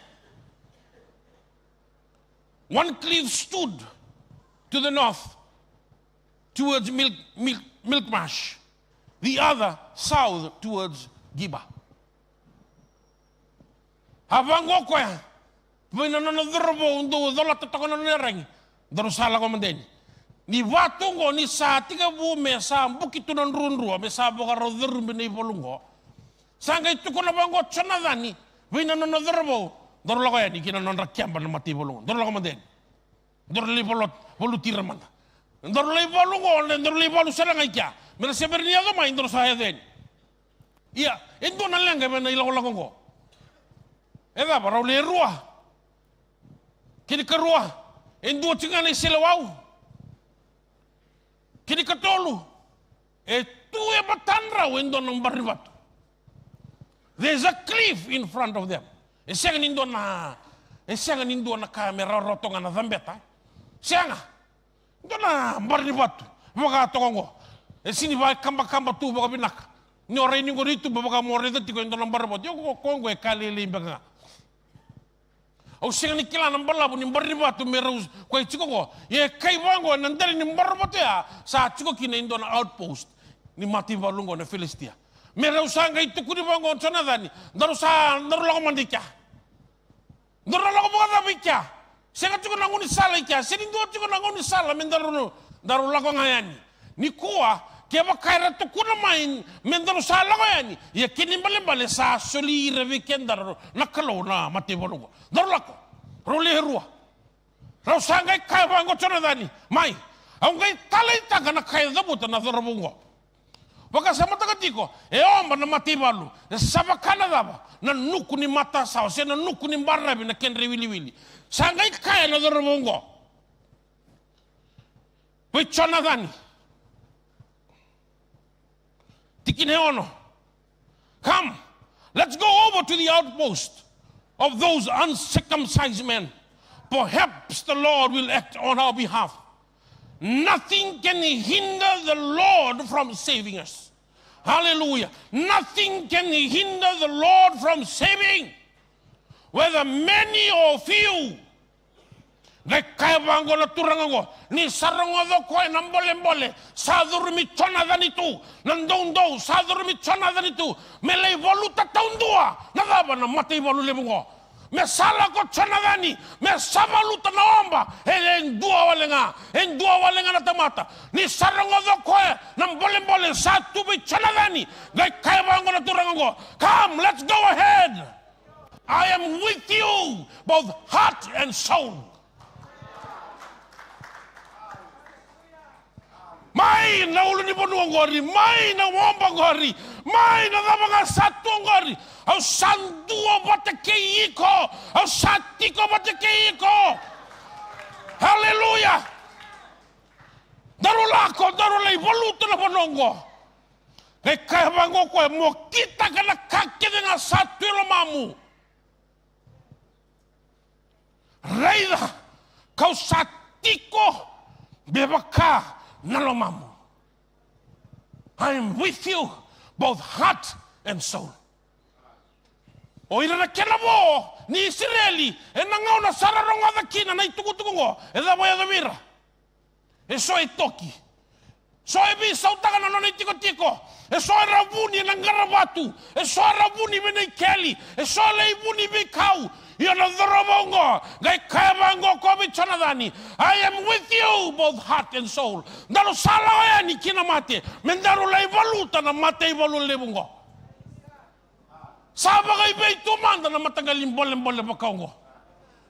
One cliff stood to the north towards Mil-, Mil-, Milkmash, the other south towards Giba. A vaqo o koya vei na nona cauravou dau colata toka na nona iyaragi, daru sa lako mada yani. Ni vatu oqo ni sa tekivu me sa buki tu na druadrua, me sa vakarau carubi na ivalu oqo. Sa qai tukuna vaqo o Jonacani vei na nona cauravou, daru lako yani ki na nodra keba na mataivalu oqo, daru lako mada yani. Daru lai valu-, valuti ira mada. Daru lai valu oqo, daru lai valu sara ga i kea. Me ra se bera ni yaco mai, daru sa yaco yani. Ia, e dua na leqa vei na ilakolako oqo. E cava, rau le rua? Kena ikarua, e dua tiko ga na iseleiwau. Kena ikatolu, e tu e matadrau e dua na bara ni vatu. There's a cliff in front of them. E sega ni dua na, e sega ni dua na ka me rawarawa toka ga na cabeta. Sega. Dua na bara ni vatu vaka toka oqo. E sega ni vakabakaba tu vakavinaka. Ni o rai ni qori tu vaka mo raica tiko e dua na bara ni vatu. Io, ko, ko oqo e ka lailai beka ga. Au sega ni kila na balavu ni bara ni vatu me rau koya tiko oqo. Ia e kai vaqo ena dela ni bara vatu ya sa tiko kina e dua na outpost ni mataivalu oqo na Filisitia. Me rau sa qai tukuni vaqo o Jonacani, daru sa, daru lako mada i kea. Daru na lako vakacava i kea? Sega tiko na gaunisala i kea, sega ni dua tiko na gaunisala me daru, daru lako ga yani. Nikua, kevaka era tukuna mai me daru sa lako yani, ia kena ibalebale sa soli ira vei kedaru na Kalou na mataivalu oqo. Daru lako, rau lewe rua. Rau sa qai kaya vaqo o Jonacani, mai, au qai taleitaka na ka e cavuta na cauravou oqo. Vakasamataka tiko, e oba na mataivalu, e sa vaka na cava? Na nuku ni matasawa, se na nuku ni baravi na kedra iwiliwili. Sa qai kaya na cauravou oqo vei Jonacani. Tikina e ono. Come, let's go over to the outpost of those uncircumcised men. Perhaps the Lord will act on our behalf. Nothing can hinder the Lord from saving us. Hallelujah. Nothing can hinder the Lord from saving. Whether many or few. Qai kaya vaqo na turaga oqo, ni sa rogoca o koya na bolebole sa curumi Jonacani tu, na doudou sa curumi Jonacani tu, me lai valuta taudua na cava? Na mataivalu levu oqo. Me sa lako o Jonacani me sa valuta na oba, e, e dua wale ga, e dua wale ga na tamata. Ni sa rogoca o koya na bolebole sa tu vei Jonacani, qai kaya vaqo na turaga oqo, come, let's go ahead. I am with you, both heart and soul. Mai na ulunivanua oqori, mai na oba oqori, mai na cava ga sa tu oqori, au sa dua vata kei iko, au sa tiko vata kei iko. Haleluya. Daru lako, daru lai valuta na vanua oqo. Qai kaya vaqo o koya, mo kitaka na ka kece ga sa tu e lomamu. Raica, kau sa tiko me vaka na lomamu. I am with you, both heart and soul. O ira na kena vo ni Isireli, ena gauna sa ra rogoca kina na itukutuku oqo, e cava e yaco vei ira? Eso e toki. So e veisautaka na nona itikotiko. Eso era vuni ena qaravatu. Eso era vuni vei na ikeli. Eso e lai vuni veikau. Ia na cauravou oqo, qai kaya vaqo o koya vei Jonacani, I am with you, both heart and soul. Daru sa lako yani ki na mate me daru lai valuta na mataivalu levu oqo. Sa vakaivei tu mada na mataqali bolebole vaka oqo.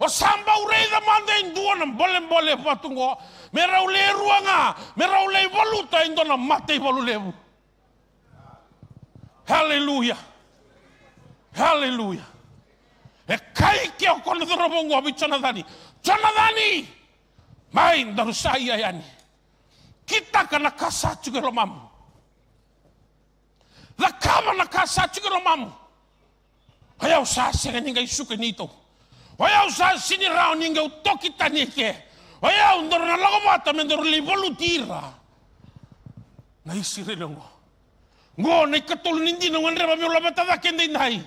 O sa bau raica mada e dua na bolebole vatu oqo, me rau le rua ga, me rau lai valuta e dua na mataivalu levu. Haleluya. Haleluya. E kaya ke o koya na cauravou oqo vei Jonacani, Jonacani, mai daru sa ia yani. Kitaka na ka sa tiko e lomamu. Cakava na ka sa tiko e lomamu. O yau sa sega ni qai suka neitou. O yau sa sega ni rawa ni qai toki tani eke. O yau daru na lako vata me daru lai valuti ira na Isireli oqo. Oqo na ikatolu ni dina au gadreva meu laveta cake edaidai.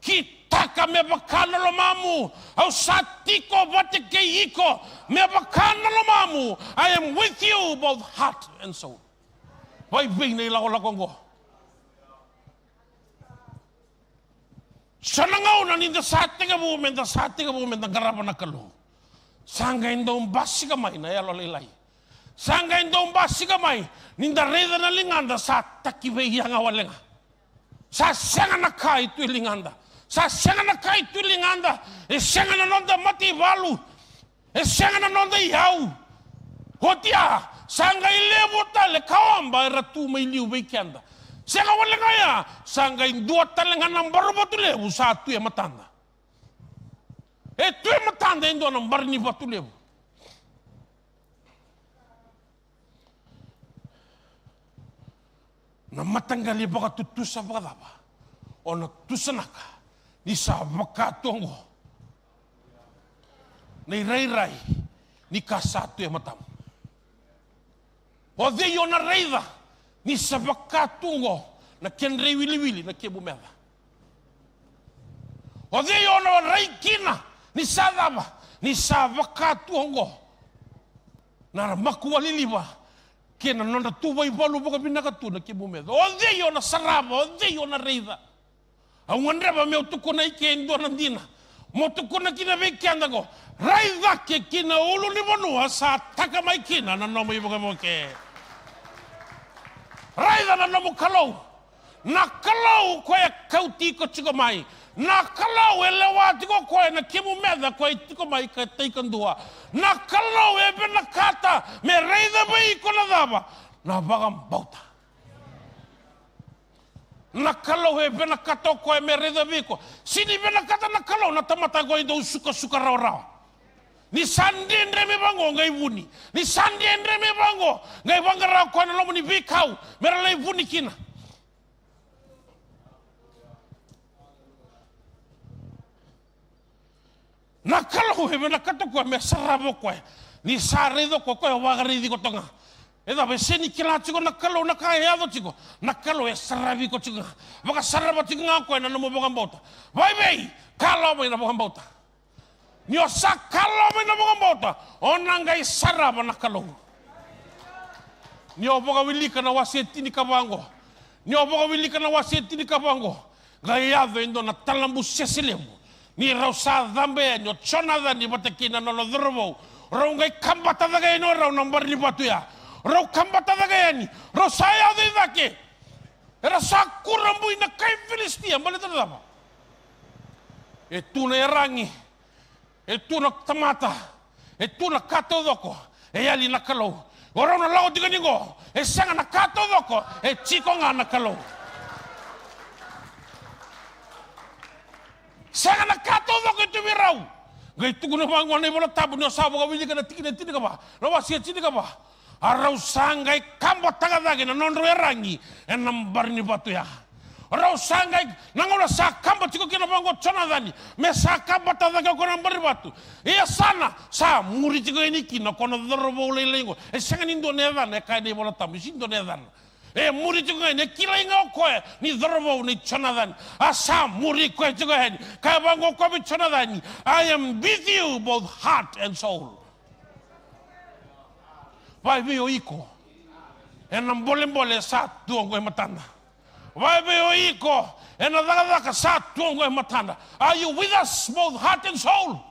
Kitaka me vaka na lomamu. Au sa tiko vata kei iko me vaka na lomamu. I am with you both heart and soul. Vakaevei na ilakolako oqo? So na gauna ni da sa tekivu, me da sa tekivu me da qarava na Kalou, sa qai dau basika mai na yalolailai. Sa qai dau basika mai ni da raica na ligada sa takiveiyaga wale ga. Sa sega na ka e tu e ligada. Sa sega na ka e tu e ligada. E sega na noda mataivalu. E sega na noda iyau. Oti ya, sa qai levu tale ka oba era tu mai liu vei keda. Sega wale ga ya, sa qai dua tale ga na baruvatu levu sa tu e matada. E tu e matada e dua na bara ni vatu levu. Na mataqali vakatutusa vakacava o na tusanaka ni sa vaka tu oqo na irairai ni ka sa tu e matamu? O cei o na raica ni sa vaka tu oqo na kedra iwiliwili na kemu meca? O cei o na rai kina ni sa cava? Ni sa vaka tu oqo na makuwa liliva kei na nodra tu vaivalu vakavinaka tu na kemu meca. O cei o na sarava? O cei o na raica? Au gadreva meu tukuna i ke e dua na dina mo tukuna kina vei keda oqo. Rai cake ki na ulunivanua sa taka mai kina na nomu ivakavoke. Raica na nomu Kalou. Na Kalou koya e kauti iko tiko mai. Na Kalou e lewa tiko o koya na kemu meca koya e tiko mai ka tai kadua. Na Kalou e vinakata me raica vei iko na cava? Na vakabauta. Na Kalou e vinakata o koya me raica vei iko. Sega ni vinakata na Kalou na tamata oqo e dau sukasuka rawarawa. Ni sa dredre me vaqo qai vuni. Ni sa dredre me vaqo qai vaqara o koya na loma ni veikau me ra lai vuni kina. Na Kalou e vinakata o koya me sarava o koya. Ni sa raica o koya, o koya vakaraici iko toka ga. E cava, e sega ni kila tiko na Kalou na ka e yaco tiko? Na Kalou e saravi iko tiko ga. Vakasarava tiko ga o koya na nomu vakabauta. Vakaevei? Kalawa mai na vakabauta. Ni o sa kalawa mai na vakabauta, o na qai sarava na Kalou. Ni o vakawilika na wase tinikava oqo, ni o vakawilika na wase tinikava oqo, qai yaco e dua na talabusese levu. Ni rau sa cabe yani o Jonacani vata kei na nona cauravou, rau qai kabata cake yani o rau na bara ni vatu ya. Rau kabata cake yani, rau sa yaco i cake. Era sa kurabui na kai Filisitia baleta na cava? E tu na iyaragi, e tu na tamata, e tu na ka taucoko e yali na Kalou. O rau na lako tiko ni qo, e sega na ka taucoko, e tiko ga na Kalou. Sega na ka taucoko e tu vei rau. Qai tukuna vaqo na iVola Tabu ni o sa vakawilika na tikina tinikava, na wase tinikava. A rau sa qai kabataka cake na nodrau iyaragi ena bara ni vatu ya. Rau sa qai, na gauna sa kaba tiko kina vaqo o Jonacani me sa kabata cake o koya na bara ni vatu, e yasana sa muri tiko yani kina o koya na cauravou lailai oqo. E sega ni dua na yacana e kaya na iVola Tabu, e sega ni dua na yacana. E muri tiko ga yani, e kilai ga o koya ni cauravou nei Jonacani. A sa muri koya tiko yani. Kaya vaqo o koya vei Jonacani, I am with you both heart and soul. Vakaevei o iko ena bolebole sa tu oqo e matada? Vakaevei o iko ena cakacaka sa tu oqo e matada? Are you with us both heart and soul?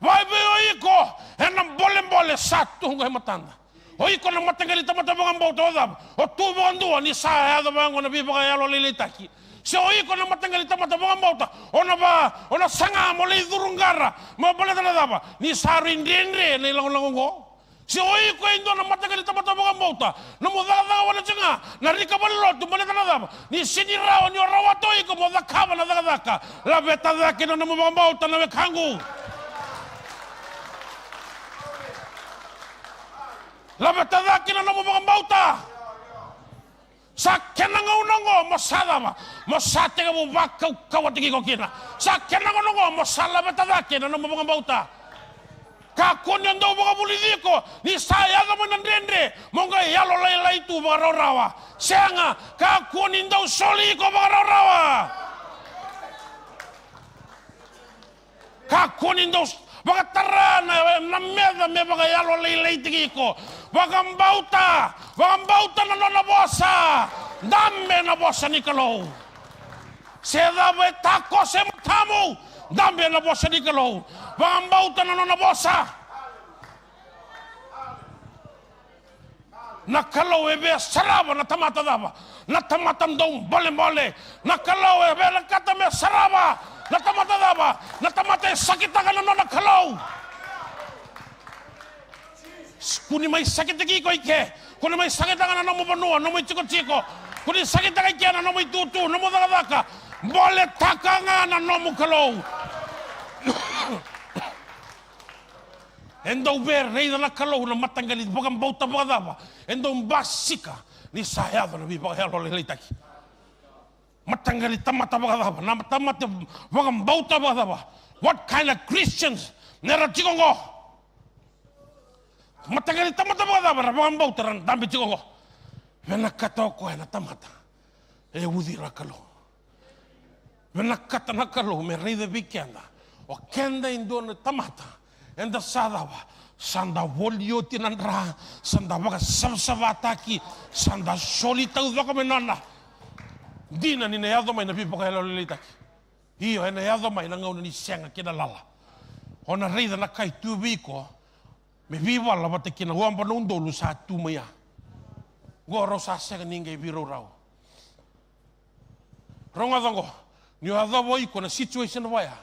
Vakaevei o iko ena bolebole sa tu oqo e matada? O iko na mataqali tamata vakabauta, o cava? O tu vakadua ni sa yaco vaqo na veivakayalolailaitaki. Se o iko na mataqali tamata vakabauta, o na va, o na saga mo lai curu qara, mo baleta na cava? Ni sa rui dredre na ilagolago oqo. Se o iko e dua na mataqali tamata vakabauta, nomu cakacaka vale tiko ga na rika valelotu, baleta na cava? Ni sega ni rawa ni o rawata o iko mo cakava na cakacaka. Laveta cake na nomu vakabauta, na wekaqu. Laveta cake na nomu vakabauta. Sa kena gauna oqo mo sa cava? Mo sa tekivu vakaukauwataki iko kina. Sa kena gauna oqo mo sa laveta cake na nomu vakabauta. Kakua ni o dau vakavulici iko ni sa yaco mai na dredre mo qai yalolailai tu vakarawarawa. Sega, kakua ni dau soli iko vakarawarawa. Kakua ni dau s-, vakatara na, na meca me vakayalolailaitaki iko. Vakabauta, vakabauta na nona vosa. Dabe na vosa ni Kalou. Se cava e takoso e matamu, dabe na vosa ni Kalou. Vakabauta na nona vosa. Na Kalou e via sarava na tamata cava? Na tamata dau bolebole. Na Kalou e vinakata me sarava na tamata cava? Na tamata e sakitaka na nona Kalou. Kua ni mai sakitaki iko i ke. Kua ni mai sakitaka na nomu vanua, nomu itikotiko. Kua ni sakitaka i ke na nomu itutu, nomu cakacaka. Boletaka ga na nomu Kalou. E dau via raica na Kalou na mataqali vakabauta vakacava? E dau basika ni sa yaco na veivakayalolailaitaki. Mataqali tamata vakacava? Na tamata vakabauta vakacava? What kind of Christians nera tiko oqo? Mataqali tamata vakacava era vakabauta, era dabe tiko oqo? Vinakata o koya na tamata e uci ira na Kalou. Vinakata na Kalou me raica vei keda. O keda e dua na tamata, eda sa cava? Sa da voli oti na dra, sa da vakasavasavataki, sa da soli taucoko me nona. Dina ni na yaco mai na veivakayalolailaitaki. Io, ena yaco mai na gauna ni sega kei na lala. O na raica na ka e tu vei iko me veivala vata kei na oba na udolu sa tu mai ya. Oqo rau sa sega ni qai veiraurau. Rogoca oqo, ni o yacova o iko na situation vaya,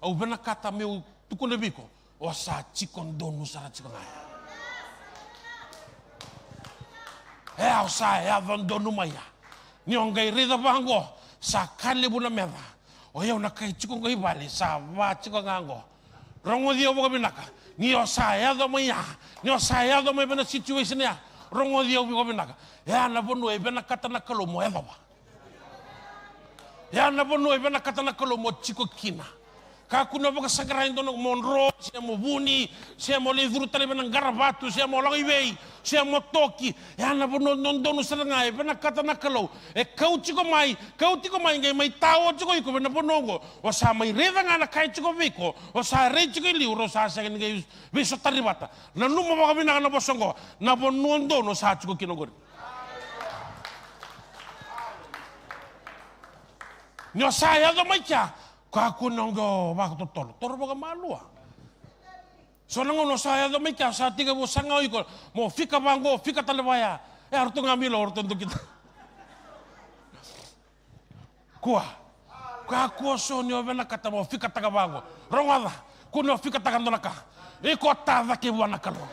au vinakata meu tukuna vei iko, o sa tiko donu sara tiko ga ya. E, o sa yaco donu mai ya. Ni o qai raica vaqo, sa ka levu na meca. O yau na kai tiko qo i vale, sa va tiko ga qo. Rogoci au vakavinaka. Ni o sa yaco mai ya, ni o sa yaco mai vei na situation ya, rogoci au vakavinaka. Ya na vanua e vinakata na Kalou mo yacova. Ya na vanua e vinakata na Kalou mo tiko kina. Kakua ni vakasaqara e dua na mo dro, se mo vuni, se mo lai curu tale vei na qaravatu, se mo lako i vei, se mo toki. Ya na vanua dodonu sara ga e vinakata na Kalou. E kau tiko mai, kau tiko mai, qai mai tao tiko iko vei na vanua oqo. O sa mai raica ga na ka e tiko vei iko, o sa rai tiko i liu, rau sa sega ni qai veisotari vata. Nanuma vakavinaka na vosa oqo, na vanua donu o sa tiko kina oqori. Ni o sa yaco mai kea, kakua ni o qai vakatotolo, toro vakamalua. So na gauna o sa yaco mai kea, sa tekivu saga o iko mo fika vaqo, fika tale vaya. E, a ratou ga milo, a ratou dukita. Kua. Kakua so ni o vinakata mo fikataka vaqo. Rogoca, kua ni o fikataka dua na ka. Iko ta cake vua na Kalou.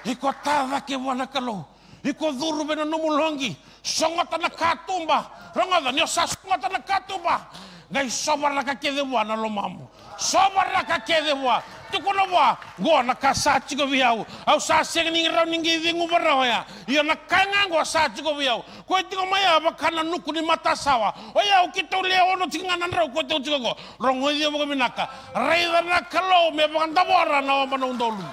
Iko ta cake vua na Kalou. Iko curu vei na nomu loqi. Sogota na katuba. Rogoca, ni o sa sogota na katuba, qai sovaraka kece vua na lomamu. Sovaraka kece vua. Tukuna vua, qo na ka sa tiko vei au. Au sa sega ni rawa ni qai ceguva rawa ya. Ia na ka ga qo sa tiko vei au. Koya tiko mai ya vaka na nuku ni matasawa. O yau keitou lewe ono tiko ga na drau koya tiko qo. Rogoci au vakavinaka. Raica na Kalou me vakadavora na oba na udolu.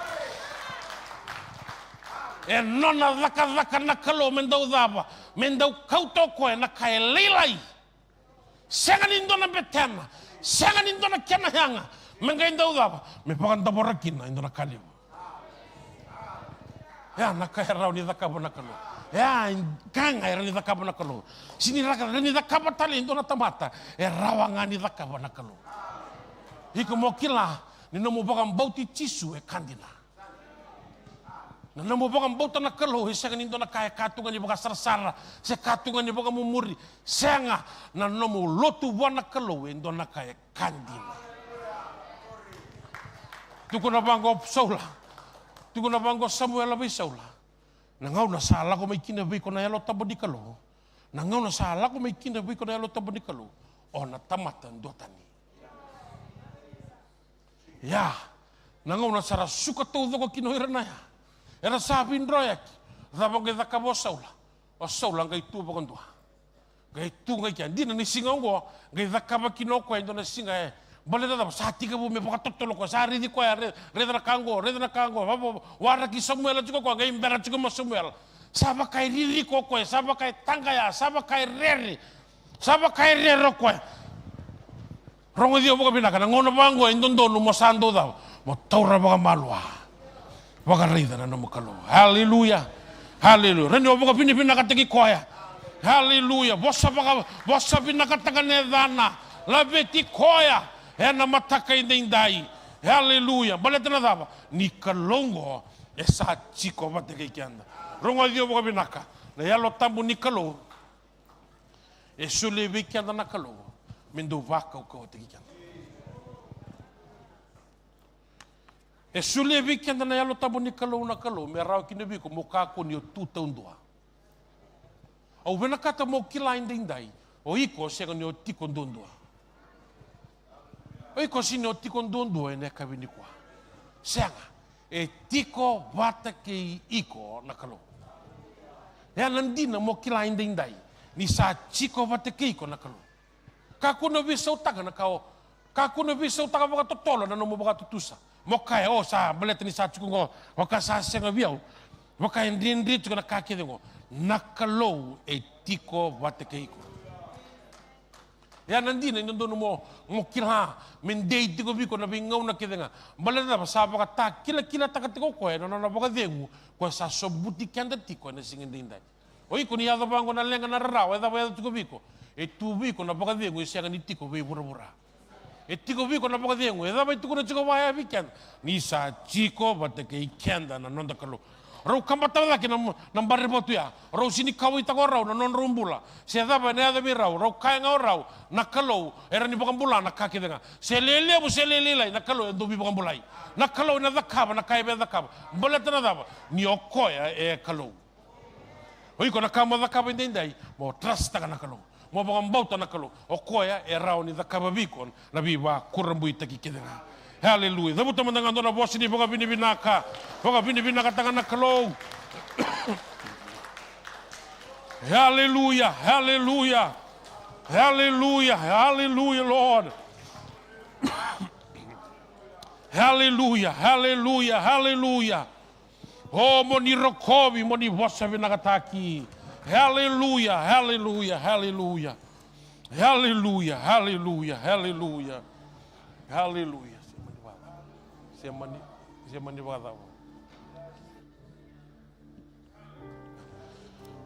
E nona cakacaka na Kalou me dau cava? Me dau kauta o koya na ka e lailai. Sega ni dua na betena, sega ni dua na kena yaga, me qai dau cava? Me vakadavora kina e dua na ka levu. Ya na ka e rawa ni cakava na Kalou. Ya ka ga e rawa ni cakava na Kalou. Sega ni rawa ni cakava tale e dua na tamata, e rawa ga ni cakava na Kalou. Iko mo kila ni nomu vakabauti Jisu e ka dina. Na nomu vakabauta na Kalou e sega ni dua na ka e ka tu ga ni vakasarasara se ka tu ga ni vakamumuri. Sega, na nomu lotu vua na Kalou e dua na ka e ka dina. Tukuna vaqo Saula, tukuna vaqo Samuela vei Saula, na gauna sa lako mai kina vei iko na Yalo Tabu ni Kalou, na gauna sa lako mai kina vei iko na Yalo Tabu ni Kalou, o na tamata duatani. Ia, na gauna sa ra suka taucoko kina o ira na ya, era sa veidroyaki. Cava qai cakava o Saula? O Saula qai tu vakadua. Qai tu qai kea. Dina ni siga oqo qai cakava kina o koya e dua na siga e baleta cava? Sa tekivu me vakatotolo o koya, sa raici koya, re-, raica na ka oqo, raica na ka oqo. Va-, va-, waraki Samuela tiko o koya, qai bera tiko mai o Samuela. Sa vaka e ririko o koya, sa vaka e taqaya, sa vaka e rere. Sa vaka e rere o koya. Rogoci au vakavinaka, na gauna vaqo e dodonu mo sa dau cava? Mo taura vakamalua. Vakaraica na nomu Kalou. Aleluya. Aleluya. Rawa ni o vakavinavinakataki koya. Aleluya. Vosa vaka-, vosa vinakataka na yacana. Laveti koya ena mataka edaidai. Aleluya. Baleta na cava? Ni Kalou oqo e sa tiko vata kei keda. Rogoci au vakavinaka, na Yalo Tabu ni Kalou e solia vei keda na Kalou me dau vakaukauwataki keda. E solia vei keda na Yalo Tabu ni Kalou na Kalou me rawa kina vei iko mo kakua ni o tu taudua. Au vinakata mo kila edaidai, o iko sega ni o tiko duadua. O iko sega ni o tiko duadua ena yakavi nikua. Sega. E tiko vata kei iko na Kalou. E a na dina mo kila edaidai ni sa tiko vata kei iko na Kalou. Kakua ni veisautaka na ka o, kakua ni veisautaka vakatotolo na nomu vakatutusa. Mo kaya, o, sa baleta ni sa tiko oqo, o ka sa sega vei au. Vaka e dredre tiko na ka kece oqo. Na Kalou e tiko vata kei iko. E a na dina e dodonu mo, mo kila me dei tiko vei iko na veigauna kece ga. Baleta cava? Sa vakatakilakilataka tiko o koya na nona vakacegu, koya sa sobuti keda tiko ena siga edaidai. O iko ni yaco vaqo na leqa, na rarawa, e cava e yaco tiko vei iko? E tu vei iko na vakacegu e sega ni tiko vei vuravura. E tiko vei iko na vakacegu, e cava e tukuna tiko vaya vei keda? Ni sa tiko vata kei keda na noda Kalou. Rau kabata cake na, na bare vatu ya. Rau sega ni kauwaitaka o rau na nodrau bula se cava ena yaco vei rau. Rau kaya ga o rau, na Kalou e rawa ni vakabula na ka kece ga. Se lelevu se lelailai, na Kalou e dau veivakabulai. Na Kalou ena cakava na ka e via cakava. Baleta na cava? Ni o koya e Kalou. O iko na ka mo cakava edaidai, mo trust-taka na Kalou. Mo vakabauta na Kalou. O koya e rawa ni cakava vei iko na veivakurabuitaki kece ga. Haleluya. Cavuta mada ga dua na vosa ni vakavinavinaka. Vakavinavinakataka na Kalou. Haleluya. Haleluya. Haleluya. Haleluya, Lord. Haleluya. Haleluya. Haleluya. O, mo ni rokovi, mo ni vosa vinakataki. Haleluya, haleluya, haleluya. Haleluya, haleluya, haleluya. Haleluya. Se mani vakacava? Se mani, se mani vakacava?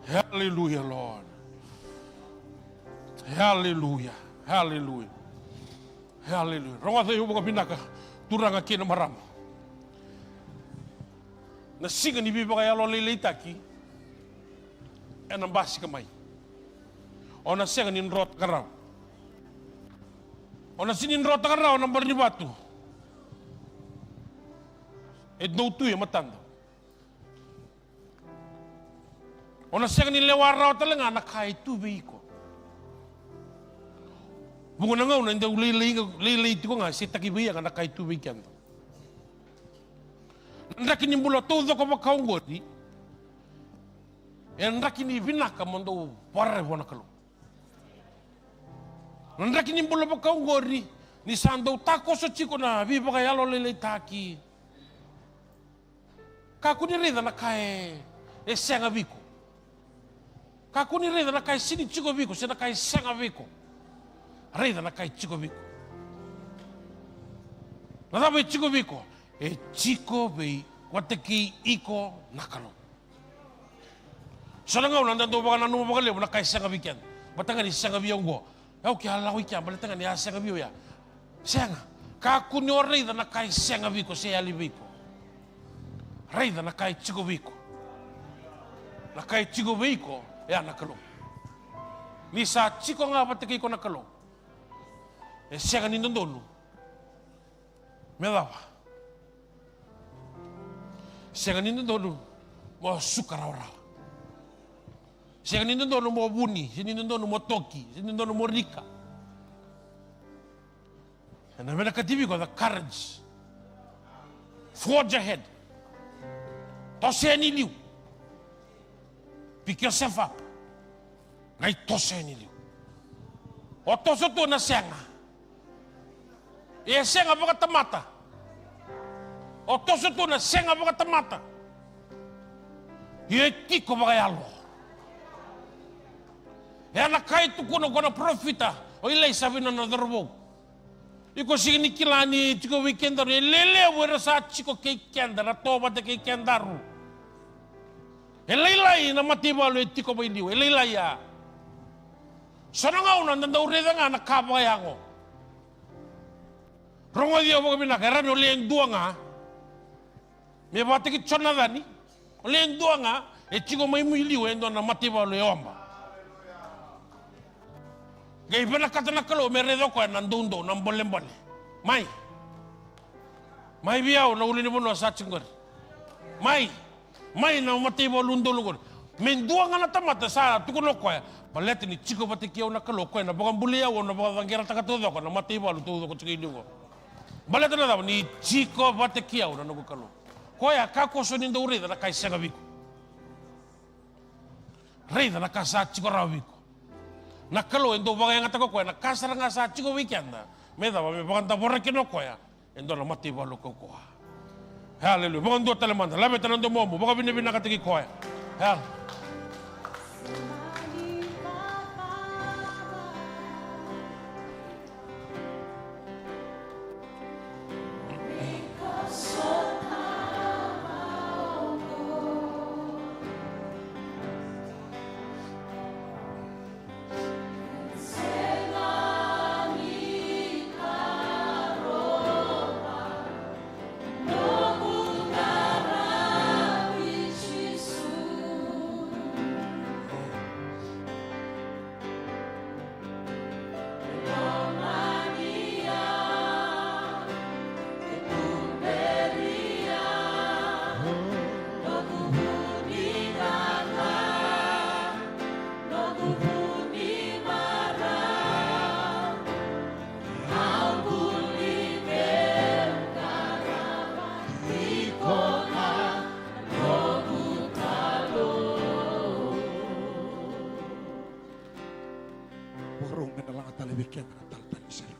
Haleluya, Lord. Haleluya, haleluya. Haleluya. Rogoca au vakavinaka, turaga kei na marama. Na siga ni veivakayalolailaitaki ena basika mai. O na sega ni drotaka rawa. O na sega ni drotaka rawa na bare ni vatu e dou tu e matada. O na sega ni lewa rawa tale ga na ka e tu vei iko. Vuqa na gauna e dau lailai, lailai tiko ga se takiveiyaga na ka e tu vei keda. Na draki ni bula taucoko vaka oqori e draki ni vinaka mo dau vakararavi vua na Kalou. Na draki ni bula vaka oqori ni sa dau takoso tiko na veivakayalolailaitaki. Kakua ni raica na ka e, e sega vei iko. Kakua ni raica na ka e sega ni tiko vei iko se na ka e sega vei iko. Raica na ka e tiko vei iko. Na cava e tiko vei iko? E tiko vei, vata kei iko na Kalou. So na gauna da dau vakananuma vakalevu na ka e sega vei keda. Baleta ga ni sega vei au oqo. Au ke a lako i kea baleta ga ni a sega vei au ya. Sega. Kakua ni o raica na ka e sega vei iko se yali vei iko. Raica na ka e tiko vei iko. Na ka e tiko vei iko, e a na Kalou. Ni sa tiko ga vata kei iko na Kalou, e sega ni dodonu me cava? Sega ni dodonu mo suka rawarawa. Sega ni dodonu mo vuni, sega ni dodonu mo toki, sega ni dodonu mo rika. Ena vinakati vei iko the courage. Forge ahead. Toso yani liu. Pick yourself up. Qai toso yani liu. O toso tu na sega, e sega vakatamata. O toso tu na sega vakatamata. Ia e tiko vakayalo. E a na ka e tukuna ko na parofita o Ilaisa vei nona cauravou. Iko sega ni kila ni tiko vei kedaru e lelevu era sa tiko kei keda, ra to vata kei kedaru. E lailai na mataivalu e tiko mai liu, e lailai a. So na gauna da dau raica ga na ka vakayago. Rogoci au vakavinaka, e rawa ni o le dua ga. Me vakataki Jonacani, o le dua ga e tiko mai liu e dua na mataivalu e oba. Qai vinakata na Kalou me raica o koya na doudou, na bolebole. Mai. Mai vei au na ulunivanua sa tiko qori. Mai. Mai na mataivalu dolu qori. Me dua ga na tamata sa tukuna o koya, baleta ni tiko vata kei au na Kalou, o koya na vakabulai au, au na vakacaqerataka taucoko na mataivalu taucoko tiko i liu qo. Baleta na cava? Ni tiko vata kei au na noqu Kalou. Koya ka koso ni dau raica na ka e sega vei iko. Raica na ka sa tiko rawa vei iko. Na Kalou e dau vakayagataka o koya na ka sara ga sa tiko vei keda. Me cava? Me vakadavora kina o koya e dua na mataivalu kaukauwa. Haleluya. Vakadua tale mada. Laveta na domomu. Vakavinavinakataki koya. Hal- Vakarau me na laga tale vei keda na talatala ni sere.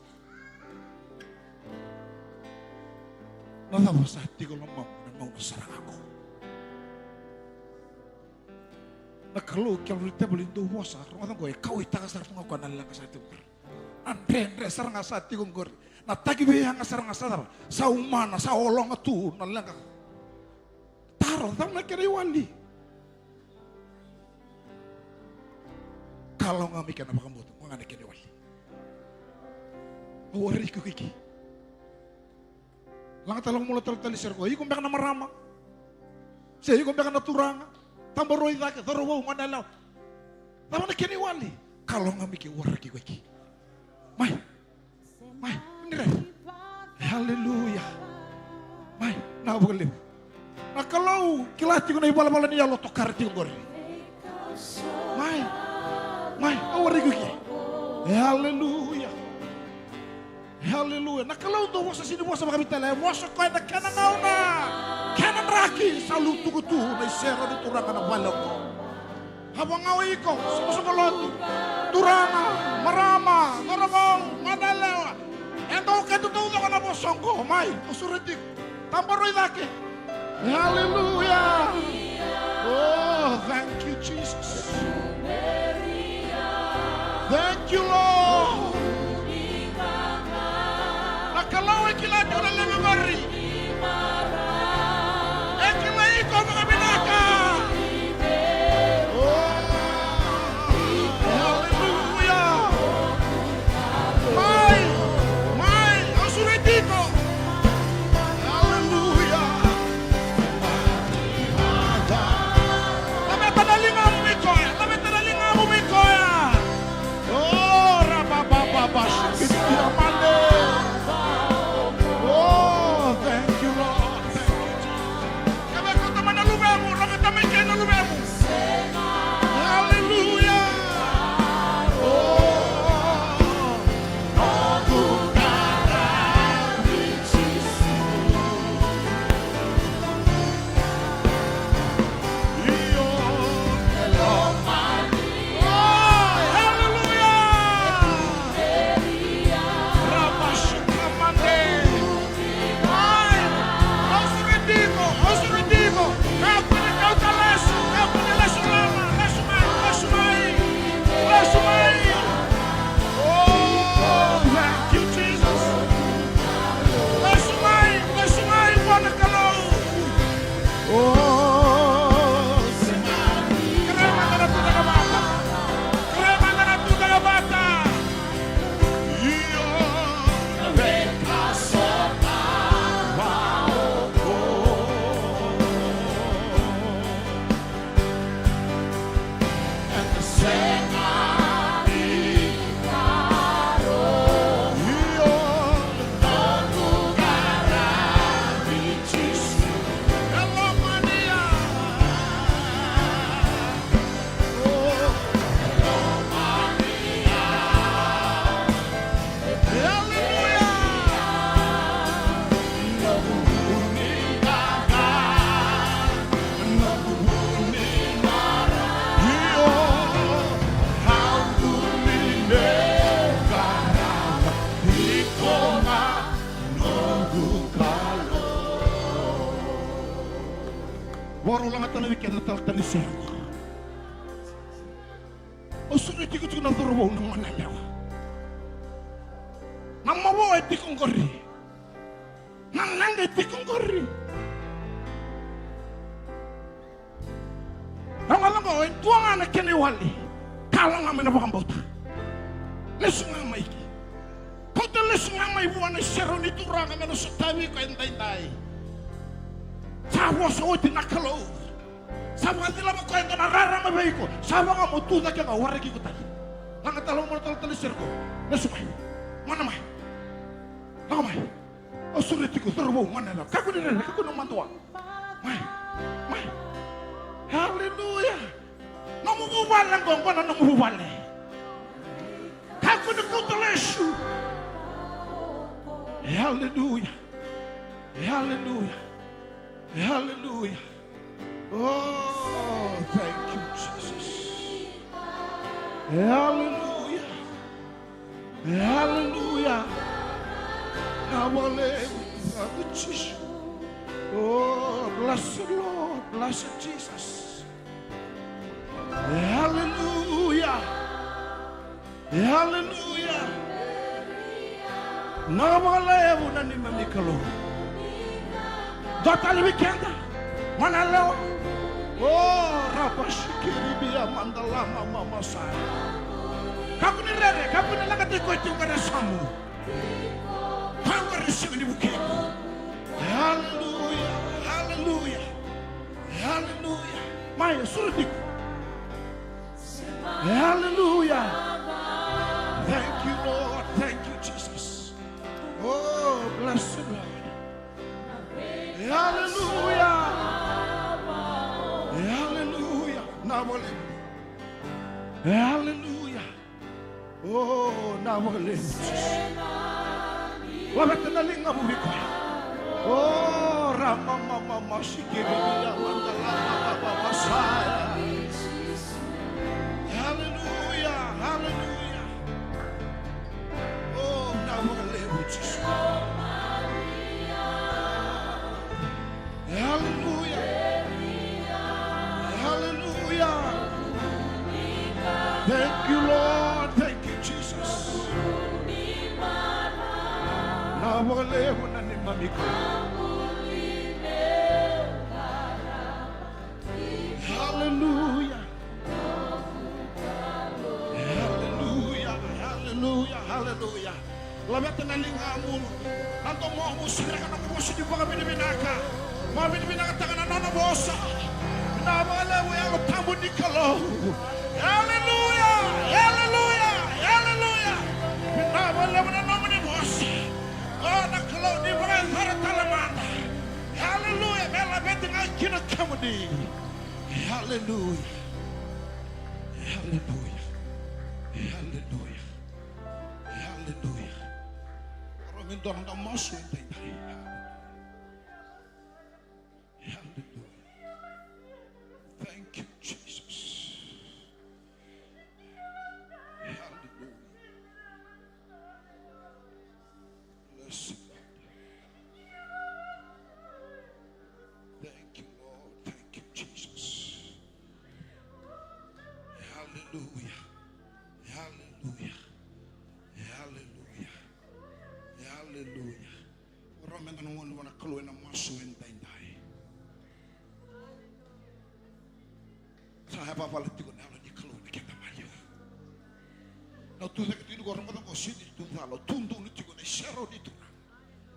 Na cava sa tiko lomamu na gauna sara ga ko? Na Kalou Calvary Table e dau vosa, rogoca qo, e kauwaitaka sara tu ga koya na leqa sa tiko qori. Na dredre sara ga sa tiko qori. Na takiveiyaga sara ga sa cava? Sa umana, sa ologa tu na leqa. Taro, cava na kena iwali? Kalougata mai kena vakabauta, qo ga na kena iwali. Au waraki iko i ke. Laga tale, lako mai lomalagi, talatala ni sere qo. Iko beka na marama? Se iko beka na turaga? Tabaroi cake, cauravou, goneyalewa. Cava na kena iwali? Kalougata mai ke, waraki iko i ke. Mai. Mai, ni rere. Haleluya. Mai, na vakalevu. Na Kalou kila tiko na ivalavala ni yalo tokara tiko qori. Mai, mai, au waraki iko i ke. Haleluya. Haleluya. Na Kalou dau vosa, sega ni vosa vakaveitalia, e vosa o koya na kena gauna, kena draki, sa lutuku tu na isere ni turaga na vale oqo. Avo ga o iko, soqosoqo lotu, turaga, marama, cauravou, goneyalewa. E dau kaya tu taucoko na vosa oqo, mai, au sureti iko. Tabaroi cake. Hallelujah. Oh, thank you, Jesus. Thank you, Lord. Na Kalou e kila tiko na lewe qori. E kilai iko vakavinaka. Oh, hallelujah. Mai, mai, au sureti iko. Hallelujah. Vakarau laga tale vei keda talatala ni sere. Au sureti iko tiko na cauravou, na gone yalewa. Na mavoa e tiko qori. Na leqa e tiko qori. Na gauna qo e dua ga na kena iwali. Kalougata mai na vakabauta. Lesu ga mai ki. Kauta lesu ga mai vua na iserau ni Turaga me na sotavi iko edaidai. Sa vosa oti na Kalou. Sa vakacilava koya e dua na rarama vei iko. Sa vaka mo tu cake ga, waraki iko tale. Laga tale mai na talatala ni sere qo. Lesu mai. Gone mai. Laga mai. Au sureti iko, cauravou, gone yalewa. Kakua ni rere, kakua ni madua. Mai. Mai. Aleluya. Nomu vuvale qo, qo na nomu vuvale. Kakua ni kauta lesu. Aleluya. Aleluya. Aleluya. Oh, thank you, Jesus. Aleluya. Aleluya. Na vale, Father Jesus. Oh, bless the Lord. Bless Jesus. Aleluya. Aleluya. Na vakalevu na neimami Kalou. Dua tale vei keda. Gone yalewa. O, rabasikiribia mandalama mamasaya. Kakua ni rere, kakua ni lagati koya tiko qori na yasamu. Kakua ni sega ni vukei iko. Aleluya. Aleluya. Aleluya. Mai, sureti iko. Aleluya. Thank you, Lord. Thank you, Jesus. Oh, bless the Lord. Aleluya. Aleluya. Na vale. Aleluya. Oh, na vakalevu. Laveta na ligamu vei koya. Oh, ramamamamasikiriviamandalamasaya. Aleluya, aleluya. Oh, na vakalevu Jisu. Aleluya. Aleluya. Thank you, Lord. Thank you, Jesus. Na vakalevu na neimami Kalou. Aleluya. Aleluya, aleluya, aleluya. Laveta na ligamu, na domomu, sereka na nomu vosa ni vakavinavinaka. Vakavinavinakataka na nona vosa. Vinaka vakalevu Yalo Tabu ni Kalou. Aleluya, aleluya, aleluya. Vinaka vakalevu na nomuni vosa. O na Kalou ni vakayacora tale mada. Aleluya, me laveti ga kina kemuni. Aleluya. Aleluya. Aleluya. Aleluya. Rau me dua na masu edaidai. Aleluya. Thank you, Jesus. Aleluya. Bless you, Lord. Thank you, Lord. Thank you, Jesus. Aleluya. Aleluya. Aleluya. Aleluya. Rau me da na gone vua na Kalou ena masu edaidai. Sa yavavala tiko na Yalo ni Kalou ena keda maliwa. Na tucake tiko ni ko rogoca ko sini tucala, tu donu tiko na iserau ni Turaga.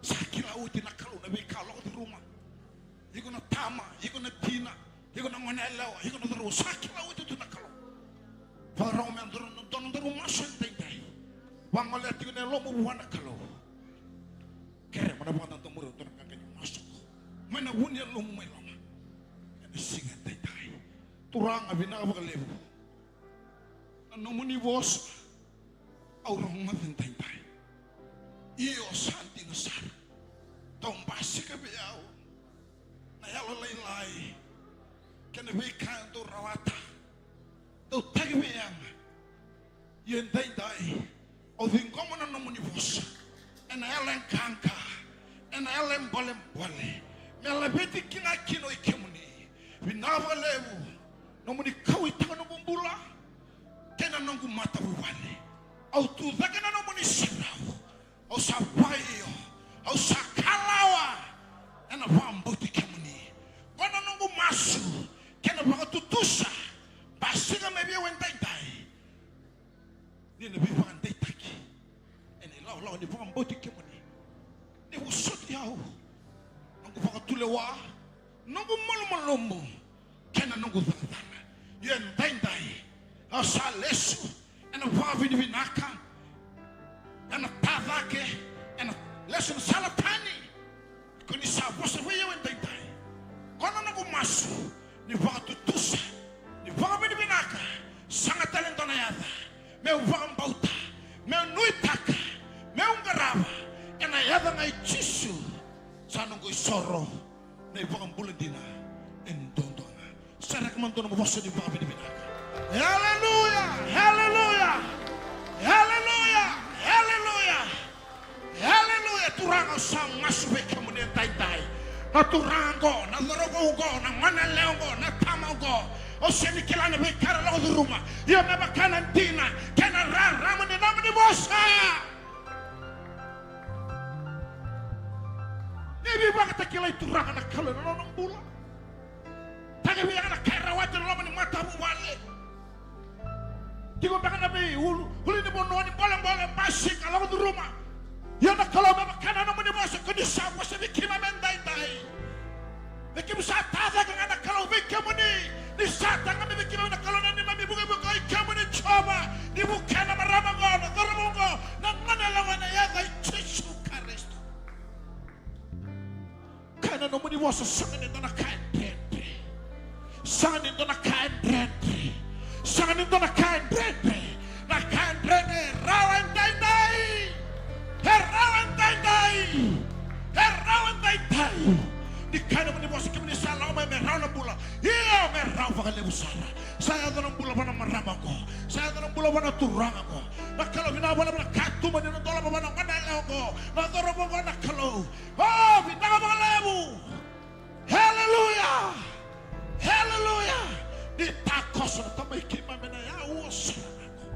Sa kila oti na Kalou na veika lako curuma. Iko na tama, iko na tina, iko na gone yalewa, iko na cauravou, sa kila oti tu na Kalou. Vakarau me dua na, dua na daru masu edaidai. Vagolea tiko na yalomu vua na Kalou. Kere mo na vakadadamuri e dua na qaqa ni masu mai na vu ni yalomu mai loma. Ena siga edaidai. Turaga, vinaka vakalevu na nomuni vosa. Au rogoca edaidai. Io, sa dina sara. Dau basika vei au na yalolailai kei na veika e dau rawata. Dau tagi vei au. Ia edaidai au ciqoma na nomuni vosa ena yalo e qaqa, ena yalo e bolebole, me laveti kina kina o i kemuni. Vinaka vakalevu nomuni kauaitaka noqu bula kei na noqu matavuvale. Au tu cake na nomuni serau. Au sa vakaio, au sa kalawa ena vakabauti kemuni. Qo na noqu masu kei na vakatutusa. Basika mai vei au edaidai ni na veivakadeitaki ena ilawalawa ni vakabauti kemuni. Ni vosoti au, noqu vakatulewa, noqu malumalumu kei na noqu cakacaka. Ia edaidai au sa lesu ena vakavinavinaka, ena ta cake, ena lesu ena sala tani. Ko ni sa vosa vei au edaidai. Ko na noqu masu ni vakatutusa, ni vakavinavinaka, saga tale e dua na yaca meu vakabauta, meu nuitaka, meu qarava, ena yaca ga i Jisu. Sa noqu isoro na ivakabula dina e duadua ga. Sereka mada na nomu vosa ni vakavinavinaka. Aleluya, aleluya, aleluya, aleluya, aleluya. Turaga, au sa masu vei kemuni edaidai. Na turaga oqo, na cauravou oqo, na goneyalewa oqo, na tama oqo, au sega ni kila na veika era lako curuma. Ia me vaka na dina kei na rarama ni nomuni vosa. Ni veivakatakilai, Turaga, na Kalou ena nona bula. Tagi vei ira na ka e rawati ena loma ni matavuvale. Tiko beka na veiulu, ulunivanua ni bolebole, basika, lako curuma. Ia na Kalou, me vaka na nomuni vosa ko ni sa vosa vei keimami edaidai. Vei keimami sa ta cake ga na Kalou vei kemuni. Ni sa tagi mai vei keimami na Kalou na neimami vukevuke i kemuni Jiova. Ni vukea na marama oqo, na cauravou oqo, na goneyalewa ena yaca i Jisu Karisito. Kaya na nomuni vosa, sega ni dua na ka e dredre. Sega ni dua na ka e dredre. Sega ni dua na ka e dredre. Na ka e dredre e rawa edaidai. E rawa edaidai. E rawa edaidai. Ni kaya na nomuni vosa, kemuni sa lako mai me rawa na bula. Io, me rawa vakalevu sara. Sa yaco na bula vua na marama oqo. Sa yaco na bula vua na turaga oqo. Na Kalou, vinaka vakalevu na katuba ni na dolava vua na goneyalewa oqo, na cauravou oqo, na Kalou. O, vinaka vakalevu. Aleluya. Aleluya. Ni takoso na Tamai keimami ena yaua sara ga oqo.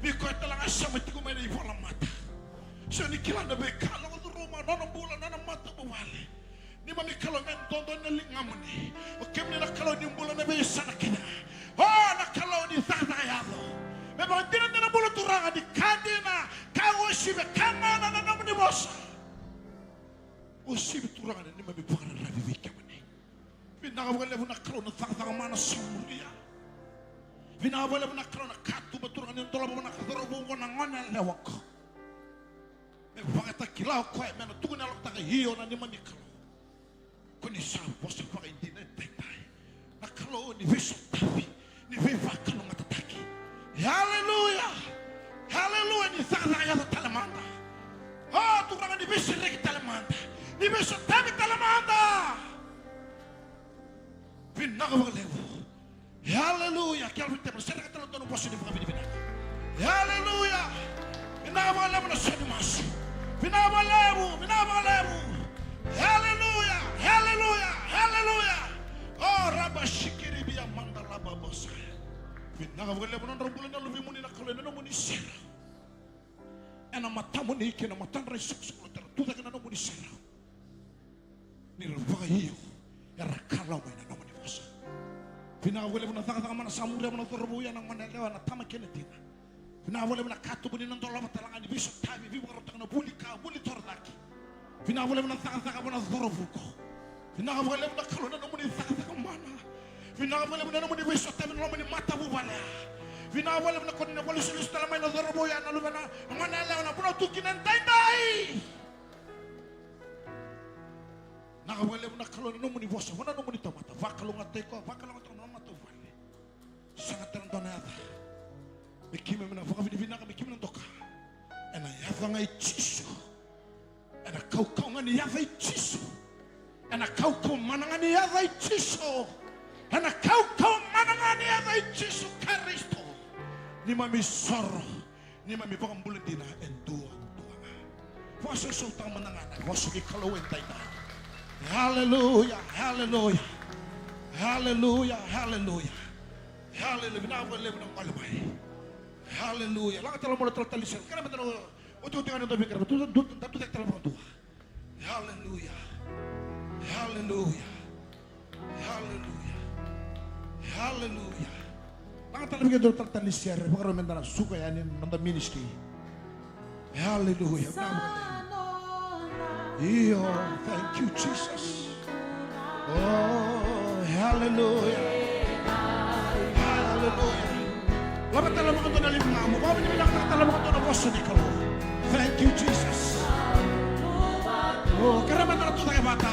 Vei koya tale ga e sema tiko mai na ivolamata. Sega ni kila na veika lako curuma, nona bula, nona matavuvale. Neimami Kalou, me dodonu na ligamuni. O kemuni na Kalou ni bula na veiyasana kece ga. O, na Kalou ni cakacaka yaco. Me vakadinadina bula, Turaga, ni ka dina, ka uasivi, ka gona na nomuni vosa. Uasivi, Turaga, na neimami vakararavi vei kemuni. Vinaka vakalevu na Kalou na cakacaka mana sa muria. Vinaka vakalevu na Kalou na katuba, Turaga, ni dolava vua na cauravou oqo, na goneyalewa oqo. Me vakatakila o koya me na tukuna na yalotaka, io, na neimami Kalou. Ko ni sa vosa vakaidina edaidai. Na Kalou ni veisotavi, ni veivakalougatataki. Aleluya. Aleluya, ni cakacaka yaco tale mada. O, Turaga, ni veisereki tale mada. Ni veisotavi tale mada. Vinaka vakalevu. Aleluya. Ke yalo ni tevoro, sereka tale na dua na vosa ni vakavinavinaka. Aleluya. Vinaka vakalevu na sa ni masu. Vinaka vakalevu, vinaka vakalevu. Aleluya, aleluya, aleluya. O, raba sikiribia manda laba bosaya. Vinaka vakalevu na nodra bula na luvemuni na Kalou ena nomuni serau. Ena matamuni kei na matadra isoqosoqo, Turaga, tu cake na nomuni serau. Ni ra vakaio, era kalawa mai na nomuni vosa. Vinaka vakalevu na cakacaka mana sa muria vua na cauravou ya, na goneyalewa, na tama kei na tina. Vinaka vakalevu na katuba ni na dolava tale ga ni veisotavi, veivakarautaka na vuli ka, vuli torocake. Vinaka vakalevu na cakacaka vua na cauravou oqo. Vinaka vakalevu na Kalou na nomuni cakacaka mana. Vinaka vakalevu na nomuni veisotavi na loma ni matavuvale ya. Vinaka vakalevu na kena vakalesulesu tale mai na cauravou ya, na luvena, na gone yalewa, na vunau tu kina edaidai. Vinaka vakalevu na Kalou na nomuni vosa vua na nomuni tamata. Vakalougatataki koya, vakalougatataki na matavuvale. Sega tale dua na yaca me keimami na vakavinavinaka, me keimami na doka. Ena yaca ga i Jisu. Ena kaukauwa ga ni yaca i Jisu. Ena kaukauwa mana ga ni yaca i Jisu. Ena kaukauwa mana ga ni yaca i Jisu Karisito. Neimami soro, neimami vakabula dina e dua, dua ga. Vakasausautaka mada ga na vosa ni Kalou edaidai. Haleluya, haleluya. Haleluya, haleluya. Haleluya, vinaka vakalevu na gole mai. Haleluya. Laga tale mada na talatala ni sere. Kerea mada na otioti ga ni dua vei kerea. Da tu, da tu, da tucake tale vakadua. Haleluya. Haleluya. Haleluya. Haleluya. Laga tale vei kedatou na talatala ni sere, vakarau meda na suka yani na noda ministry. Haleluya. Io, thank you, Jesus. Oh, haleluya. Haleluya. Lako tale vakadua na ligamu. Vakavinavinakataka tale vakadua na vosa ni Kalou. Thank you, Jesus. Oh, kerea meda na tucake vata.